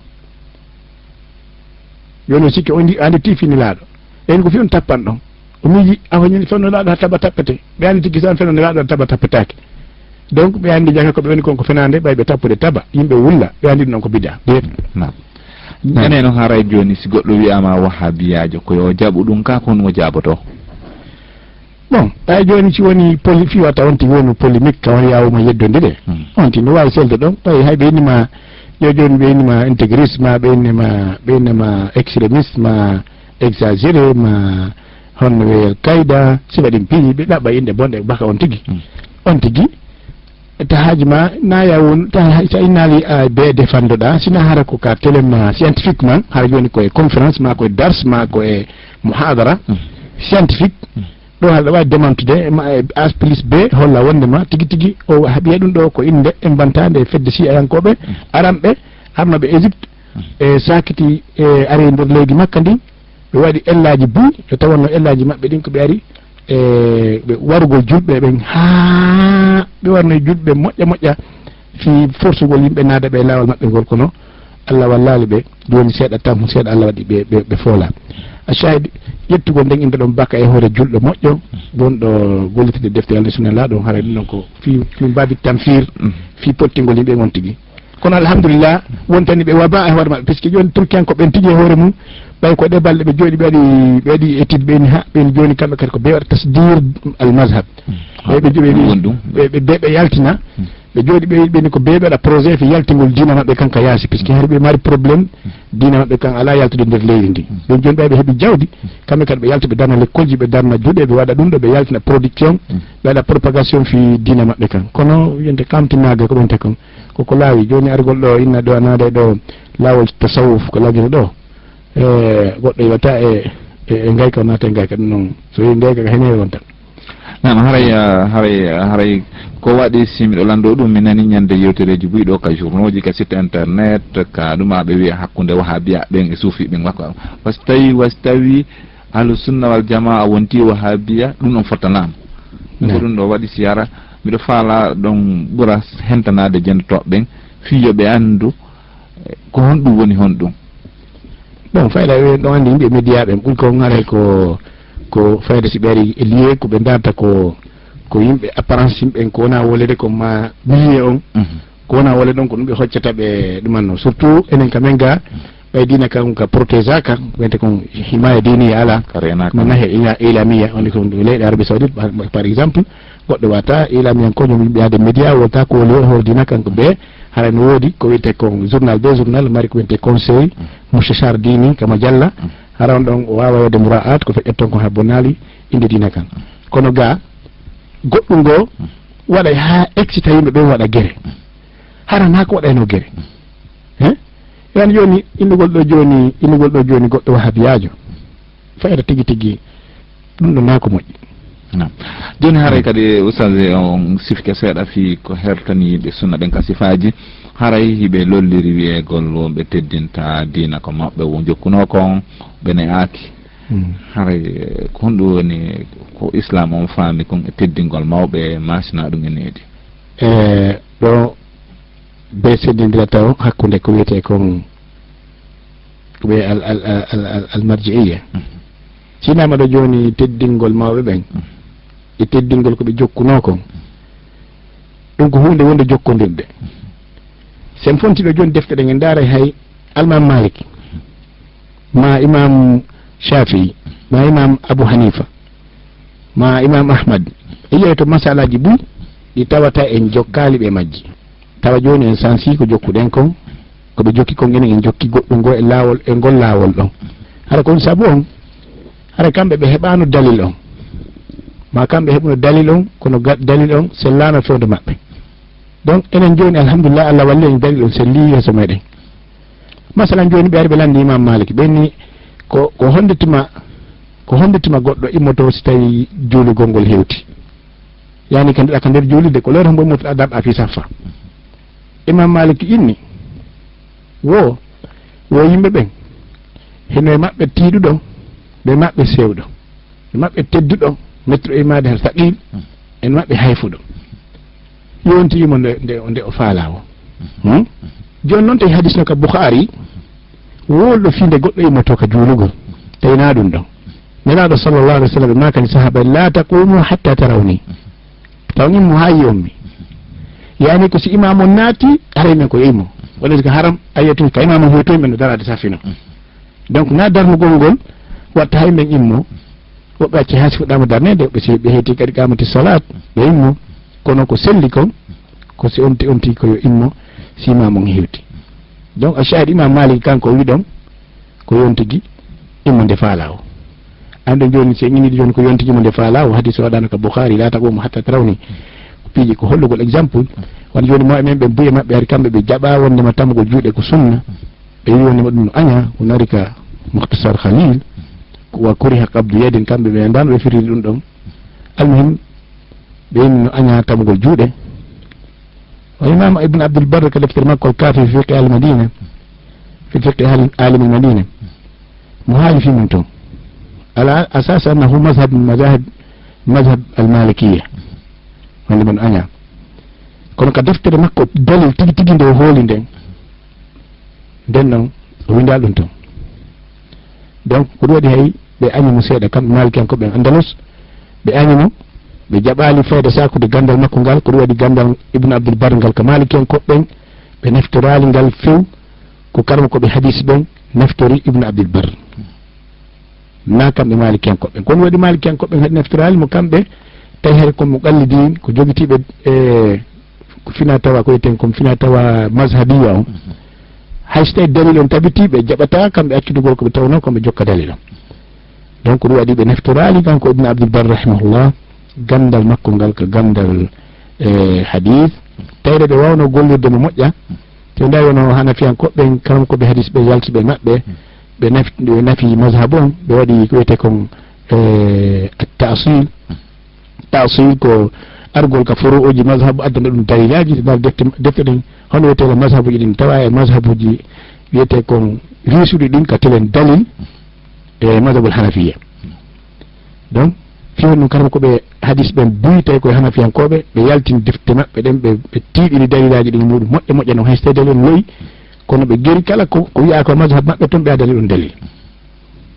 Jooni o sikki, o ndi-, anndi tii fii Nelaaɗo. En ko fii non tappan ɗon. O miiji, "Awa ñande fewno Nelaaɗo haa taba tappete." Ɓe anndi tigi so an fewno Nelaaɗo taba tappetaake. Donc, ɓe anndi jaka ko ɓe woni kon ko fenaande, ɓay ɓe tappude taba, yimɓe wulla, ɓe anndi ɗum ɗon ko bid'a. Deet. Naam. Naam. Enen noon haray jooni si goɗɗo wi'aama wahabiyaajo, ko yo jaɓu ɗum ka, ko honɗum o jaaboto? Bon, ɓay jooni si woni poli-, fii wata on tigi wonu polémique, ka woni yaawuma yeddonde de. Hmm. On tigi no waawi selde ɗon, ɓay hay ɓe innima, yo jooni ɓe innima intégriste ma, ɓe innima, ɓe innima extrémiste ma, exagéré ma, honno wiye Al-Qaïda, si waɗi piiji, ɓe ɗaɓɓa innde bonɗe baka on tigi. Hmm. On tigi, tahaaji ma, na ya won, ta, sa innaali a be défendoɗa, sina hara ko ka télé ma scientifiquement, hara jooni ko e conférence ma, ko e dars ma, ko e muhadara Hmm. scientifique, Hmm. ɗo haɗa waawi démentude, ma, e A plus B, holla wonde ma, tigi tigi, o haɓi e ɗum ɗo ko innde e mbantande e fedde siyayankooɓe, Hmm. aranɓe, arnoɓe Égypte, Hmm. e saakiti, e ari nder leydi makka ndi, ɓe waɗi ellaaji buy, ɓe tawanno ellaaji maɓɓe ɗin ko ɓe ari, e ɓe warugol julɓe ɓen haa ɓe warnoy julɓe moƴƴa moƴƴa fii forsugol yimɓe naada ɓe e laawol maɓɓe ngol, kono Allah wallaali ɓe, jooni seeɗa tan, seeɗa Allah waɗi ɓe, ɓe, ɓe foola. A shahid, ƴettugol nden innde ɗon baka e hoore julɗo moƴƴo, gonɗo gollitde defte Allah e sunna Nelaaɗo, haray ɗum ɗon ko fii, fii baabi tanfiir, Mm. fii pottingol yimɓe on tigi. Kono alhamdulillah, wontani ɓe waba e hoore maɓɓe, puisque jooni Turkiyankoɓe ɓen tigi e hoore mum, ɓay ko ɗe balɗe ɓe jooɗi, ɓe waɗi, ɓe waɗi étude, ɓe ni ha, ɓe ni jooni kamɓe kadi ko ɓe waɗa tasdir al mazhab. Hmm. Ɓe, ɓe, ɓe, Ɗum woni ɗum. ɓe, ɓe, ɓe yaltina, Hmm. ɓe jooɗi, ɓe, ɓe ni ko ɓe, ɓe waɗa projet fi yaltingol diina maɓɓe kan ka yaasi, puisque hari ɓe mari problème, Hmm. diina maɓɓe kan ala yaltude nder leydi ndi. Hmm. Ɗum jooni ɓay ɓe heɓi jawdi, kamɓe kadi ɓe yalta, ɓe darna lekkolji, ɓe darna juuɗe, ɓe waɗa ɗum ɗo, ɓe yaltina production, Hmm. ɓe waɗa propagation fi diina maɓɓe kan. Kono wiyante kamtinaaga ko ɓen te kon. Ko ko laawi, jooni argol ɗo, inna ɗo, a naada e ɗo, laawol tasawuf, ko lagino ɗo. E, goɗɗo yewta e, e, e ngayka, o naata e ngayka, ɗum noon, so yi ngayka, ko heen e wonta. Naam, haray, ah, haray, haray ko waɗi, si miɗo lanndo ɗum, mi nani ñande yewtereeji buy ɗo ka journaux ji, ka site internet, ka ɗum aɓe wiya hakkunde wahabiya ɓen e suufi ɓen. Wa-, wa-, wa so tawi, wa so tawi Ahlu Sunna wal Jamaa wonti wahabiya, ɗum ɗon fottanaama. Ɗum ko Naam. ɗum ɗo waɗi si yara, miɗo faala ɗon ɓura hentanaade jentotooɓe ɓen, fii yo ɓe anndu, eh, ko honɗum woni honɗum. Bon, fayda ɓe ɗon anndi yimɓe média ɓen ɓuri kon haray ko, ko fayda si ɓe ari e lieu ko ɓe darta ko, ko yimɓe apparence yimɓe en ko wona wolede ko ma milieu on. Mhm. Ko wona wolede ɗon ko ɗum ɓe hoccata ɓe ɗumanno. Surtout enen ka men ga, ɓay diina kan ka protégé ka, wiyete kon himaya diniya ala. Ka reenaaka. Min nahe ila-, ilamiya, on ko leyɗe Arabie Saoudite, par, par exemple, goɗɗo wata ilamiyan ko ñoom yimɓe yaade média, wota ko woni hoore diina kan ko ɓe, hara no woodi ko wiyete kon journal, be journal, mari ko wiyete conseil, mustashar dini, kama jalla, hara on ɗon o waawa waɗde muraat, ko feƴƴata ton ko ha bonnaali, innde diina kan. Kono ga, goɗɗum ngo waɗa ha excita yimɓe ɓen waɗa gere. Hara na ko waɗayno gere. He? Yan jooni, innugol ɗo jooni, innugol ɗo jooni goɗɗo wahabiyaajo. Fayda tigi tigi, ɗum ɗo na ko moƴƴi. Naam. Jooni haray kadi, Ustaz, on sifike seeɗa fii ko hertani ɓe sunna ɓen ka sifaaji. Haray hiɓe lolliri wi'eegol wonɓe teddinta diina ko maɓɓe wo jokkunoo kon, ɓe ne'aaki. Hmm. Haray, eh, ko honɗum woni ko Islaam on faami kon e teddingol mawɓe, maasina ɗum e needi? E ɗo be seddindirata o hakkunde ko wiyetee kon ko ɓe al, al, al, al, al, al marji'iyya. Mhm. Sinama ɗo jooni teddingol mawɓe ɓen, mhm, e teddingol ko ɓe jokkunoo kon, ɗum ko huunde wonde jokkondirde. Sen fonti ɗo jooni defte ɗen en ndaaray hay Almam Malik, ma Imam Shafi'i, ma Imam Abu Hanifa, ma Imam Ahmad, e yi'ay to masalaaji buy ɗi tawata en jokkaali ɓe majji. Tawa jooni en sansi ko jokkuɗen kon, ko ɓe jokki kon enen en jokki goɗɗum ngo e laawol, e ngol laawol ɗon. Hara kon sabu on, hara kamɓe ɓe heɓaano dalil on. Ma kamɓe heɓuno dalil on, kono ga-, dalil on sellaano fewndo maɓɓe. Donc, enen jooni, alhamdulillah, Allah walli en dalil on selli yeeso meɗen. Masalan, jooni ɓe ari ɓe lanndi Imam Malik, ɓe inni ko, ko honde tuma, ko honde tuma goɗɗo immoto si tawi juulugol ngol hewti? Yani ka ndeɗa ka nder juulirde, ko lewta mbo immoto adab a fi saffa. Imam Malik inni, wo, wo yimɓe ɓen, hino e maɓɓe tiiɗuɗo, ɓe maɓɓe sewɗo, ɓe maɓɓe tedduɗo, mettuɗo e maade har saqil, en maɓɓe hayfuɗo. Yonti mo nde, nde, nde o faala o. Hmm? Jooni noon tawi hadis no ka Bukhari, wowluɗo fii nde goɗɗo immoto ka juulugol, tawi na ɗum ɗon. Nelaaɗo sallallahu alaihi wasallam ɓe maakani sahaaba en, "La taqumu hatta tarawni." Taw on immo haa yi'on mi. Yani ko si imaam on naati, haray men ko yo immo. Walla ko haram, a yi'ay tun ka imaam on hoytoy men no daraade safino. Donc na darnugol ngol watta hay men immo. Woɓɓe acci haa si fuɗɗaama darneede, woɓɓe si ɓe heeti kadi qaamati salaat, ɓe immo. Kono ko selli kon, ko si on ti, on ti ko yo immo, si imaam on hewti. Donc, a shahid Imaam Maalik kanko o wiɗon, ko yontigi immo nde faala o. Annden jooni, si en innii jooni ko yontigi immo nde faala o, hadiis o waɗaano ka Bukhaari, "Laa taquumu hattaa tarawni." Ko piiji ko hollugol exemple. Wano jooni, mo e men ɓe buye maɓɓe ari kamɓe ɓe jaɓaa wonndema tamugol juuɗe ko sunna. Ɓe wi'i wonndema ɗum no añaa, ko nari ka Mukhtasar Khalil, wa kuriha qabdu yadin, kamɓe ɓe anndaano ɓe firiri ɗum ɗon. Almuhim, ɓe inni no añaa tamugol juuɗe. O Imaam Ibn Abdul Barr ka deftere makko Al-Kaafi fi Fiqhi Ahli Madina, fi Fiqhi Ahli, Ahli Madina, mo haali fii mum toon. Ala asas annahu mazhab min mazahib, mazhab al-Malikiyya. Wonde mon añaa. Kono ka deftere makko dalil tigi tigi nde o hooli nden, nden non o windaa ɗum toon. Donc, ko ɗum waɗi hay ɓe añi mo seeɗa, kamɓe Maalikiyankoɓe ɓen Andalus, ɓe añi mo, ɓe jaɓaali fayda saakude ganndal makko ngal, ko ɗum waɗi ganndal Ibn Abdul Barr ngal ka Maalikiyankoɓe ɓen, ɓe naftoraali ngal few, ko karamokooɓe hadiis ɓen naftori Ibn Abdul Barr. Na kamɓe Maalikiyankoɓe ɓen. Ko ɗum waɗi Maalikiyankoɓe ɓen haɗi naftoraali mo kamɓe, tawi hari ko muqallidin, ko jogitiiɓe, e, ko fina tawa ko wiyeten kon fina tawa mazhabiya on. Hay so tawi dalil on tabitii, ɓe jaɓataa kamɓe accudugol ko ɓe tawnoo ko ɓe jokka dalil on. Donc, ɗum waɗi ɓe naftoraali kanko Ibn Abdul Barr rahimahullah, ganndal makko ngal ko ganndal, e, hadiis. Tawde ɓe waawnoo gollirde mo moƴƴa, te ndaa wonno Hanafiyankoɓe ɓen, karamokooɓe hadiis ɓe yalti ɓe maɓɓe, ɓe naf-, ɓe nafi mazhab on, ɓe waɗi ko wiyetee kon, e, at-ta'sil. Ta'sil ko argol ka furu'uuji mazhab, addana ɗum dalilaaji, nder defte, defte ɗen, hono wiyetee mazhabuuji ɗin, tawa e mazhabuuji wiyetee kon riisuɗi ɗin ka telen dalil, e mazhabul Hanafiya. Donc, fii honɗum karamokooɓe hadiis ɓen buy tawi koye Hanafiyankooɓe, ɓe yaltini defte maɓɓe ɗen, ɓe, ɓe tiiɗini dalilaaji ɗin muɗum moƴƴa moƴƴa no hay so tawi dalil on lo'i, Kono ɓe geri kala ko, ko wiyaa ko mazhab maɓɓe toon, ɓe addani ɗum dalil.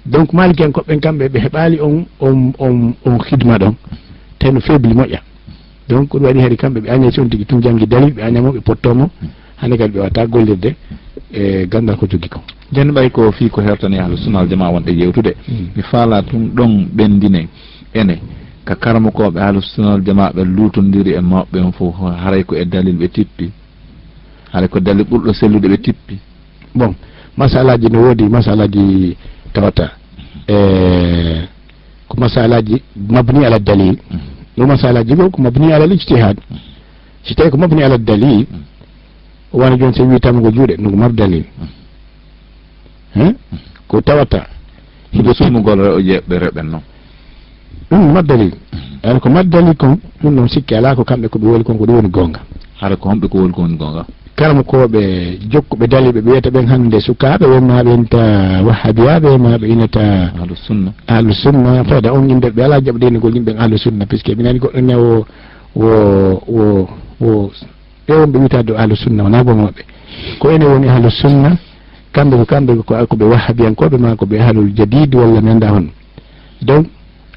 Donc, Maalikiyankoɓe ɓen kamɓe, ɓe heɓaali on, on, on, on hidma ɗon, te no faible moƴƴa. Donc, ko ɗum waɗi hari kamɓe, ɓe añay si on tigi tun janngi dalil, ɓe añamo, ɓe pottomo, hannde kadi ɓe wata gollirde e ganndal ko jogi ko. Nden ɓay ko fii ko hertani Ahlu Sunna wal Jamaa wonɓe yewtude. Mm. Mi faalaa tun ɗon ɓenndinen ene ka karamokooɓe Ahlu Sunna wal Jamaa ɓe luutondiri e mawɓe on fof, haray ko e dalil ɓe tippi. Haray ko dalil ɓurɗo sellude ɓe tippi. Bon, masalaaji no woodi, masalaaji tawata, e, ko masalaaji mabni ala dalil. Mm. Ɗo masalaaji goo ko mabni ala ijtihad. Mm. Si tawi ko mabni ala dalil, mm, wano jooni so wii tamugo juuɗe, ɗum ko mabni dalil. Mm. Hein? Mm. Ko tawata hiɗo sumugol re-, o jeeɓɓe reɓen noon. Ɗum mabni dalil. Mm. Yani ko mabni dalil kon, ɗum noon sikki alaa ko kamɓe ko ɓe woni kon ko ɗum woni goonga. Hara ko honɓe ko woni ko woni goonga? Karamokooɓe jokkuɓe dalil ɓe wiyata ɓen hannde sukaaɓe, won ma ɓe inta wahhabiyaaɓe, ma ɓe inata Ahlu Sunna. Ahlu Sunna, fayda on innde ɓe alaa jaɓde innugol yimɓe Ahlu Sunna, puisque mi nani goɗɗo ne o, o, o, o, ɓe wonɓe wiyata ɗo Ahlu Sunna, wonaa goonga maɓɓe. Ko enen woni Ahlu Sunna, kamɓe ko kamɓe ko, ko ɓe wahhabiyankooɓe ma ko ɓe Ahlul Jadid walla mi anndaa honno. Donc,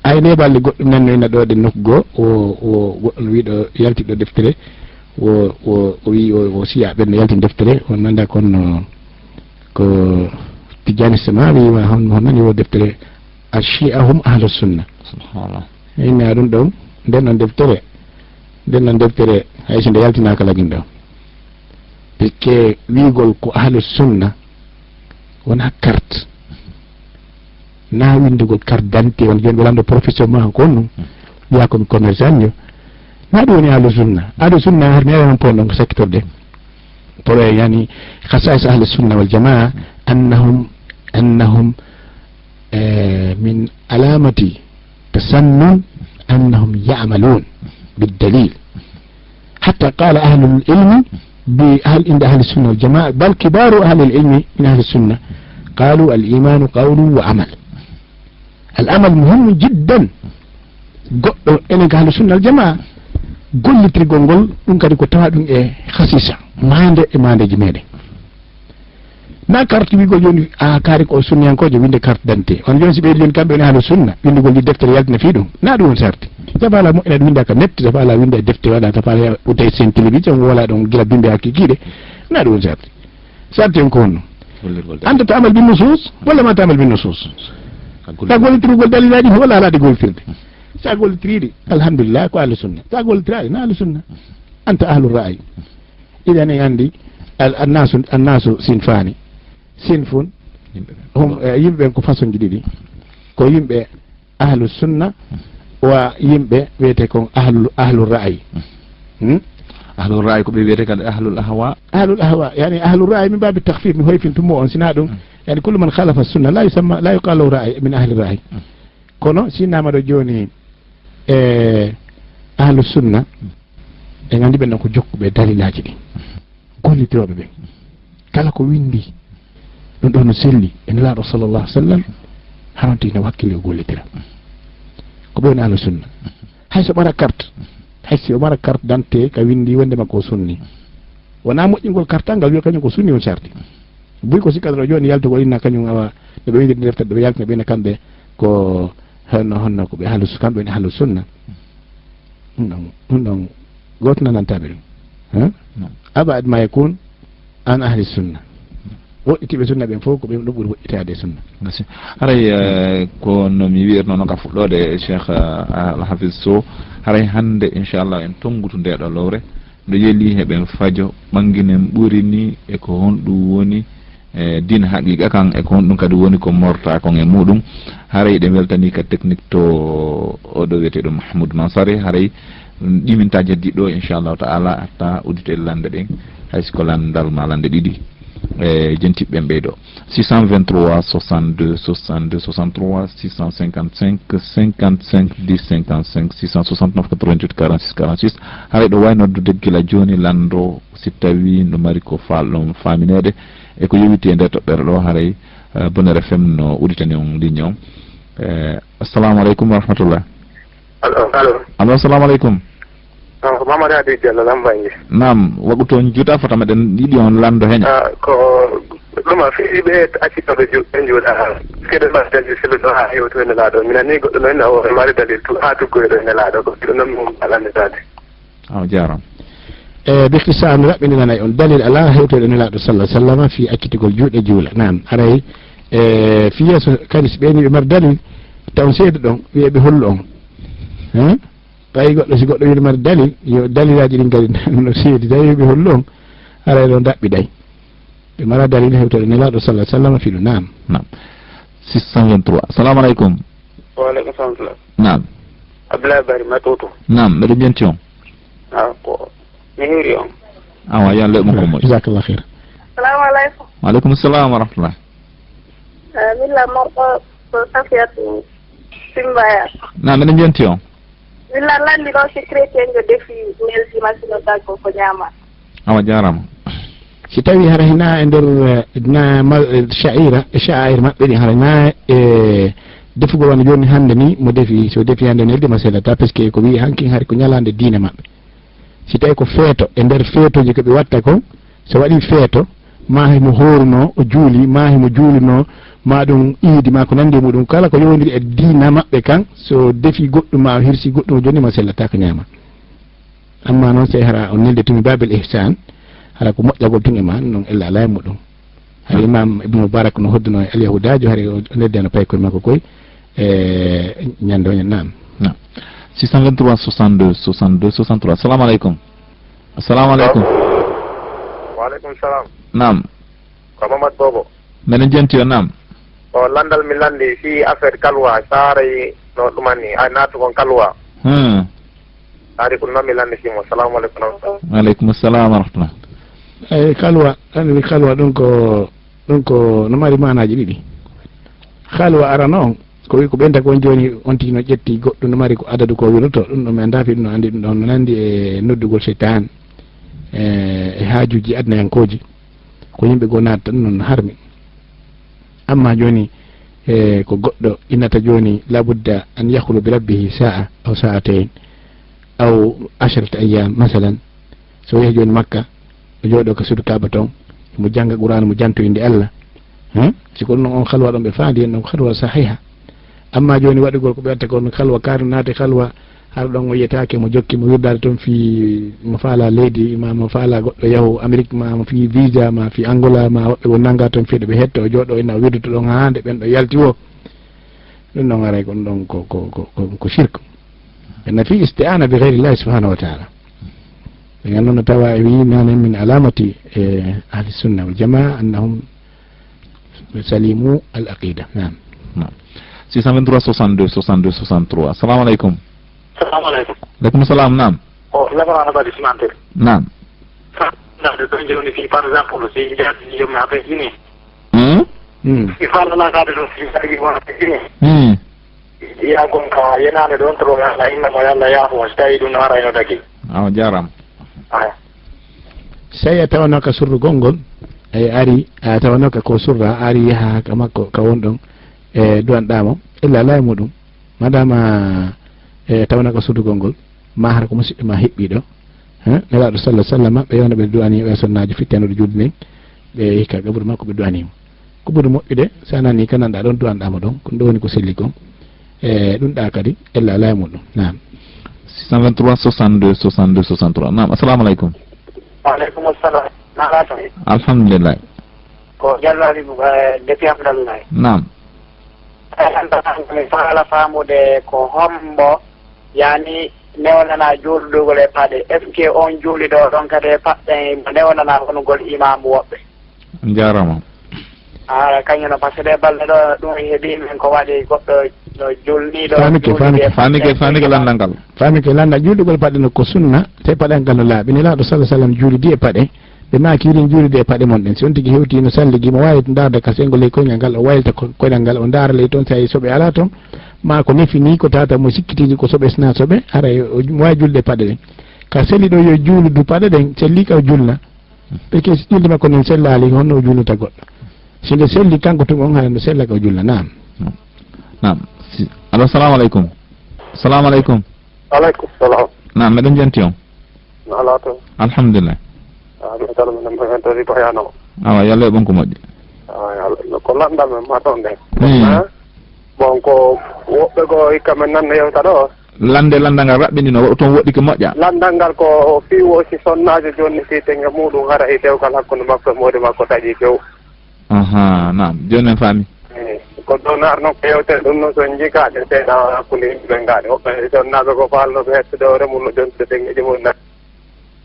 ay, ne balɗe goɗɗum nanno ina ɗo ɗen nokku goo, o, o, goɗɗo no wiiɗo yalti ɗo deftere, o, o, o wii o, o siya ɓen no yalti deftere, on nanda kon no ko Tijjani Sama wii wa hon, hon nani o deftere, Al-Shia hum Ahlu Sunna. Subhanallah. Inna ɗum ɗon, nden ɗon deftere, nden ɗon deftere, hay so nde yaltinaaka lagin ɗo. Pikke wiigol ko Ahlu Sunna, wona carte. Na winndugol carte d'identité, won jooni ɓe lamɗo profession ma ko honɗum? Wiya ko mi commerçant yo. Na ɗum woni Ahlu Sunna. Ahlu Sunna har mi ara noon pon ɗon ko sakkitorde. Pour, yani, khasa'is Ahli Sunna wal Jamaa, annahum, annahum, eh, min alamati tasannun annahum ya'malun bid dalil. Hatta qala ahlul ilmi bi ahl-, inda ahli sunna wal jamaa, bal kibaru ahli ilmi min ahli sunna, qalu al imanu qawlu wa amal. Al amal muhimmu jiddan. Goɗɗo enen ka ahli sunna wal jamaa, gollitirgol ngol, ɗum kadi ko tawa ɗum e khasisa, maande e maandeeji meɗen. Na carte wiigol jooni, a kaari ko sunniyankoojo, winnde carte d'identité. On jooni si ɓeydi jooni kamɓe woni ahlu sunna, winndugol ɗi deftere yaltina fii ɗum. Na ɗum woni sarti. Jafaala moƴƴina ɗum winnda ka net, jafaala winnda e defte waɗa, jafaala udda e sen télévision, wala ɗon gila bimbi hakkikiiɗe. Na ɗum woni sarti. Sarti on ko honno? Gollirgol de. Anta ta'mal bin nusus, walla ma ta'mal bin nusus. Ka gollirgol. Ka gollitirgol dalilaaji, walla alaa de gollitirde. Sa gollitiriiɗi, alhamdulillah, ko ahlu sunna. Sa gollitiraali, na ahlu sunna. Anta ahlu ra'ayi. Iɗen e anndi al-, annaasu, annaasu sinfaani. Sinfun, yimɓe ɓen, hum, eh, yimɓe ɓen ko façon ji ɗiɗi. Ko yimɓe ahlu sunna, wa yimɓe wiyete kon ahlu, ahlu ra'ayi. Hmm? Ahlu ra'ayi ko ɓe wiyete kadi ahlul ahwa. Ahlul ahwa, yani ahlu ra'ayi min babi takhfif, mi hoyfin tummo on, sina ɗum. Hmm. Yani kullu man khalafa sunna, la yusamma, la yuqalu ra'ayi, min ahli ra'ayi. Hmm. Kono si innama ɗo jooni, e ahlu sunna, en anndi ɓen ɗon ko jokkuɓe dalilaaji ɗin, gollitirooɓe ɓen. Kala ko winndi ɗum ɗon no selli e Nelaaɗo sallallahu alaihi wasallam, haranti ina wakkili o gollitira. Ko ɓe woni ahlu sunna. Hay so ɓara carte, hay si o ɓara carte d'identité ka winndi wonde makko o sunni. Wonaa moƴƴingol carte ngal wiya kañum ko sunni on sarti. Buy ko sikkata ɗo jooni yaltugol inna kañum awa no ɓe winndiri deftere ɗo ɓe yaltina ɓe inna kamɓe ko honno, honno ko ɓe ahlu su-, kamɓe woni ahlu sunna. Ɗum ɗon, ɗum ɗon gooto nanantaaɓe ɗum. Hein? Naam. Abad ma yakun an ahli sunna. Woɗɗitiiɓe sunna ɓen fof ko ɓen ɗum ɓuri woɗɗitaade e sunna. Merci. Haray, eh, ko no mi wi'irnoo noon ka fuɗɗoode, Cheikh, eh, Al Hafiz Sow, haray hannde, inchallah, en tonngutu ndee ɗoo lowre. Nde yeli heɓen fajo, ɓanginen ɓuri ni e ko honɗum woni, e, diina haqiqa kan, e ko honɗum kadi woni ko morta kon e muɗum. Haray ɗen weltani ka technique to oɗo wiyeteeɗo Mahmoud Mansari, haray ɗiminta jaddi ɗo, inchallahu ta'ala, hatta udite lande ɗen, hay si ko landal ma lande ɗiɗi. E, jentiɓe ɓen ɓeydo. Six cent vingt-trois, soixante-deux, soixante-deux, soixante-trois, six cent cinquante-cinq, cinquante-cinq, dix, cinquante-cinq, six cent soixante-neuf, quatre-vingt-huit, quarante-six, quarante-six. Haray ɗo wawi noddude gila joni lando si tawi no mari ko falɗon famineede e ko yowiti e nder toɓɓere ɗo, haray, eh, Bonheur F M no uditani on ligne on. Eh, assalamu aleykum wa rahmatullah. Allo, allo. Allo, assalamu aleykum. Kanko Mamadou Habib Diallo Lambaye. Naam, waɗu toon juuta fota meɗen yiɗi on lanndo heña. Ah, ko ɗum a fii ɓe accitooɓe ju-, ɓe njuuɗa. Kede mbaɗ dañde selu ɗo haa hewtoy nelaaɗo. Mina ni goɗɗo noon na o mari dalil tu haa tuggoy ɗo nelaaɗo. Ko ɗum noon mo mbaɗande daade. Aw jaaraama. E bikti sa mi raɓɓinanay on dalil alaa hewtoyɗo nelaaɗo sallallahu alaihi wasallam fii accitugol juuɗe juula. Naam, aray e fii yeeso kadi si ɓeeni ɓe mari dalil taw seedu ɗon wi'e ɓe hollu on. Hein? Tawi goɗɗo, si goɗɗo wiino mari dalil, yo dalilaaji ɗin kadi no seedi. Tawi ɓe hollu on, haray ɗon daɓɓiɗay. Ɓe mara dalil hewtere Nelaaɗo sallallahu alaihi wasallam fii ɗum. Naam. Naam. Six cent vingt-trois. Assalamu alaikum. Wa alaikum salam. Naam. Abdoulaye Bari Matoto. Naam, mbeɗa jenti on. Ah, ko mi heeri on. Awa, yo Allah moƴƴu. Jazakallah khair. Assalamu alaikum. Wa alaikum salam wa rahmatullah. Eh, milla marɗo ko Safiyatu Simbaya. Naam, mbeɗa jenti on. Milla lanndi ɗo si chrétien jo defi neldi masino daggo ko ñaama. Awa jaaraama. Si tawi hara hina e nder, eh, na ma-, eh, sha'ira, e sha'air maɓɓe ɗin hara na e defugol wano jooni hannde ni mo defi, so defi hannde neldi ma sellata, parce que ko wi'i hankin hari ko ñalaande diine maɓɓe. Si tawi ko feeto, e nder feetooji ko ɓe watta kon, so waɗi feeto, ma himo hoorunoo, o juuli, ma himo juulunoo, ma ɗum iidi, ma ko nanndi e muɗum, kala ko yowondiri e diina maɓɓe kan, so defi goɗɗum ma o hirsi goɗɗum, o jonni ma sellata ko ñaama. Amma noon, sey hara on neldi tun min baabil ihsan, hara ko moƴƴagol tun e ma, non ella alaa e muɗum. Hari Imam Ibn Mubarak no hodduno e Alyahudaajo, hari o neddano paykoy makko koy, e, ñande o ñande. Naam. Naam. Six cent vingt-trois soixante-deux soixante-deux soixante-trois. Assalamu alaikum. Assalamu alaikum. Wa alaikum salam. Naam. Ko Mamad Bobo. Mbeɗa jenti on, naam. O landal mi landi fi affaire kalwa, saray no ɗumani, ay naatu kon kalwa. Hmm. Ari ko noon mi lannditiima. Assalamu aleykum wa rahmatullah. Wa aleykum assalam wa rahmatullah. Eyi, kalwa, anndi kalwa ɗum ko, ɗum ko no mari maanaaji ɗiɗi. Kalwa arano on, ko wi ko ɓen taki on jooni on tigi no ƴetti goɗɗum no mari ko adadu ko wiloto, ɗum ɗo mi anndaa fii ɗum no anndi ɗum ɗon no nanndi e noddugol seytaan, e, e haajuuji adnayankooji, ko yimɓe goo naata ɗum non no harmi. Amma jooni, e, ko goɗɗo innata jooni, labudda an yahulu bi rabbihi sa'a aw sa'atayn aw asharata ayyam, masalan. So yehi jooni Makka, o jooɗo ka suudu Kaaba ton, mo jannga Qur'aan, mo janto innde Allah. Hmm? Si ko ɗum on halwa ɗon ɓe faandi en, ɗon ko halwa sahiha. Amma jooni waɗugol ko ɓe watta kon halwa, kaari naati halwa, hara ɗon o yiyetaake mo jokki mo wirdaade toon fii mo faalaa leydi, ma mo faalaa goɗɗo yahu Amérique, ma mo fii visa, ma fii Angola, ma woɓɓe won nanngaa toon fii ɗo ɓe hetto, o jooɗo ina wirdude ɗon haa nde ɓen ɗo yalti woo. Ɗum ɗon aray ko ɗum ɗon ko, ko, ko, ko, ko shirk. Ɓe na fii isti'aana bi ghayri Llahi subhanahu wa ta'ala. Ɓe ngan noon no tawa e wii maanaam min alaamati, eh, ahli sunna wal jamaa annahum salimu al aqida. Naam. Naam. Six cent vingt-trois soixante-deux soixante-deux soixante-trois. Assalamu aleykum. Assalamu aleykum. Aleykum salam, naam. Ko lafarano kadi simante. Naam. Nande ɗon jooni fii, par exemple, si jaati jomi a ɓe ini. Hmm? Hmm. Si faalana kadi ɗum si jaati wona ɓe ini. Hmm. Iya gon ka yenaande ɗon to Allah inna mo Allah yaafo si tawi ɗum no arayno dagi. Awa jaaraama. Aya. Sey a tawanooka surrugol ngol, e ari, a tawanooka ko surra, ari yaha ka makko, ka won ɗon, e duwanɗaa mo, illa alaa e muɗum. Madama, e tawanooka surrugol ngol, ma hara ko musiɗɗo ma heɓɓiiɗo. He? Nelaaɗo sallallahu alaihi wasallam, ɓe yewna ɓe duwani ɓe sonnaajo fittanooɗo julde nden, ɓe yehi ka qaburu makko, ɓe duwani mo. Ko ɓuri moƴƴude, so a nanii ka nanɗaa ɗon, duwanɗaa mo ɗon, ko ɗum woni ko selli kon. E ɗum ɗa kadi, ella alaa e muɗum. Naam. Six cent vingt-trois soixante-deux soixante-deux soixante-trois. Naam, assalamu aleykum. Wa aleykum assalam. Na laata? Alhamdulillah. Ko Jallo Ali, eh, depuis Hamdallahi. Naam. Eh, mi faala faamude ko hombo, yani, newnana juulɗugol e paɗe. Est-ce que on juuliɗo ɗon kadi e paɗe, mo newnana honugol imaamu woɓɓe? Jaaraama. Haala kañum no, par ce que ɗe balɗe ɗo, ɗum heɓi min ko waɗi goɗɗo no julniiɗo Faamike, juulde faamike. E Faamike, paɗe. Faamike lanndal ngal. Faamike lanndal juulɗugol paɗe no ko sunna, te paɗe ngal no laaɓi. Nelaaɗo sallallahu alaihi wasallam juulidi e paɗe. Ɓe maaki irin juulide e paɗe mon ɗen. Si on tigi hewti no salligi, mo waawi ndaarde ka senngo ley koyngal ngal, o waylita ko-, koyngal ngal, o ndaara ley toon, si tawi soɓe alaa toon, maa ko nefi nii, ko tata mo sikkitiji ko soɓe sina soɓe, hara o, o, mo waawi julde e paɗe ɗen. Ka selli ɗo yo juuludu paɗe ɗen, selli ka o julna. Ɓe ke si julde makko nden sellaali, honno o julnata goɗɗo? Si nde selli kanko tun on, hara nde sella ka o julna. Naam. Naam. Si, allo, salamu aleykum. Salamu aleykum. Aleykum salam. Naam, meɗen jenti on. No alaa toon. Alhamdulillah. Ah, min kala minen mbaɗi heen tawi ko yaano. Awa, yo Allah yoɓ on ko moƴƴi. Ah, yo Allah, ko lanndal men ma toon nde. Hmm. Ah, bon, ko woɓɓe ko hikka men nanna yewta ɗo. Lannde, lanndal ngal raɓɓindino, waɗu toon woɗɗi ko moƴƴa. Lanndal ngal ko fii wo si sonnaajo jonniti teŋe muɗum hara e dewgal hakkunde makko e moodi makko taƴi few. Aha, naam. Jooni en faami. Eey, ko ɗo naatnoo ko yewtere ɗum noon, so en njii kaaɗe seeɗa hakkunde yimɓe ɓe ngaɗe. Woɓɓe sonnaaɓe ko faalnooɓe hettude hoore mum no jontude teŋeeji mum na.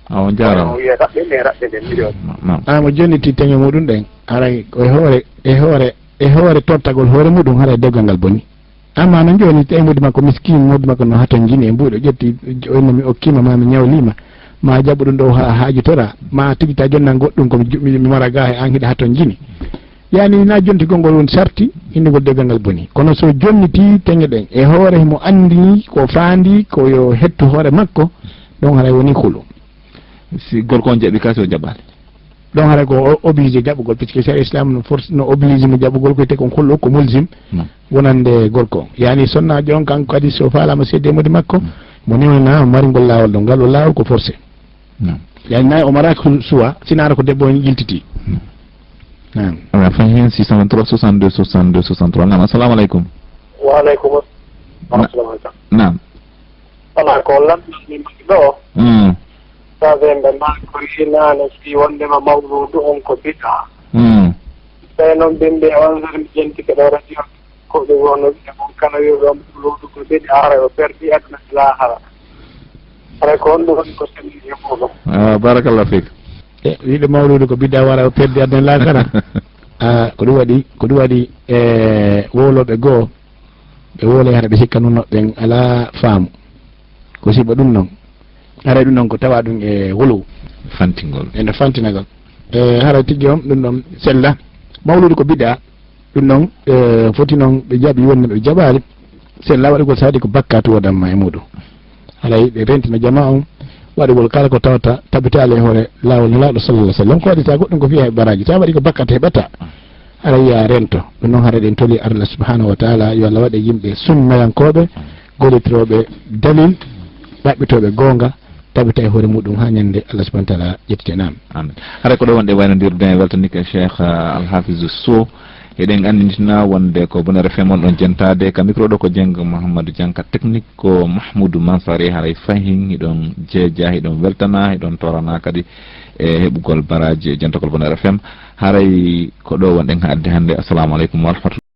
Awa, on jaaraama. O wiye raɓɓinde, raɓɓinde, mbiɗo. Naam, naam. Ah, mo jonniti teŋe muɗum ɗen, haray ko e hoore, e hoore, e hoore tottagol hoore muɗum, haray dewgal ngal boni. Amma noon jooni, tawi muudi makko miskiin, muudi makko no hatonjini e mbuuɗi, o ƴetti, o inni mi okkiima, ma mi ñawliima, ma jaɓu ɗum ɗo haa haajitora, ma tigi ta jonnan goɗɗum ko mi ju-, mi, mi mara gaa he an hiɗa hatonjini. Yani na jontigol ngol woni sarti, innugol dewgal ngal boni. Kono so jonniti teŋe ɗen, e hoore himo anndi ko faandi, ko yo hettu hoore makko, ɗon haray woni hulu. Si gorko on jaɓi ka, si o jaɓaali? Ɗon haray ko o-, obligé jaɓugol, puisque sariya Islam no force, no obligé mo jaɓugol, ko wiyetee kon hulɗo, ko mulzim. Hmm. Wonande gorko. Yani sonnaajo on kanko kadi so faalaama seedee moodi makko, hmm, mo newna maringol laawol ɗon, ngal o laawol ko forcé. Hmm. Yani nayi o maraaki choix, sinaara ko debbo on yiltiti. Hmm. Naam. Awa, fahin six cent vingt-trois soixante-deux soixante-deux soixante-trois. Naam, assalamu aleykum. Wa aleykum assalam. Na-, naam. Alaa ko lanndal min ɗo. Mm. Sabe mbe maakori naane si wondema mawluudu on ko bid'a. Mm. Tawi noon bimbi e on heure mi jentike ɗo radio ko ɓe wonno ɓe mon kala wi'uɗo mawluudu ko bid'a haray o perdi aduna e laahara. Haray ko honɗum woni ko selli e muɗum? Ah, barakallah fik. E, wi'uɗo mawluudu ko bid'a haray o perdi aduna e laahara. Ah, ko ɗum waɗi, ko ɗum waɗi, e, wowlooɓe goo. Ɓe wowlay hara ɓe sikka noon ɓen alaa faamu. Ko sibu ɗum noon. Haray ɗum noon ko tawa ɗum e huluw. Fantingol. E nder fantinagol. E haray tigi on ɗum ɗon sella. Mawluudu ko bid'a. Ɗum noon, e, foti noon ɓe jaɓi wonde ɓe jaɓaali. Sella waɗugol saadi ko bakkaatu woodani ma e muɗum. Haray ɓe rentina jamaa on waɗugol kala ko tawata tabitaali e hoore laawol Nulaaɗo sallallahu alaihi wasallam. Ko waɗi ta goɗɗum ko fiya e baraaji. Ta waɗi ko bakkaatu heɓata. Haray ya rento. Ɗum noon haray ɗen toli Allah subhanahu wa ta'ala yo Allah waɗe yimɓe sunnayankooɓe, gollitirooɓe dalil, ɗaɓɓitooɓe goonga, tabita e hoore muɗum haa ñande Allah subhanahu wa ta'ala ƴettite. Naam. Amin. Haray ko ɗo wonɗen waynondirde, weltanike Cheikh, ah, Alhafiz Sow. Eɗen anndintina wonde ko Bonar F M on ɗon jentaade. Ka micro ɗo ko Dieng Mouhamadou Dieng, ka technique ko Mahmoudou Mansari. Haray fahin hiɗon jeeja, hiɗon weltana, hiɗon torana kadi e heɓugol baraaji e jentagol Bonar F M. Haray ko ɗo wonɗen haalde hannde. Assalamu aleykum wa rahmatullah.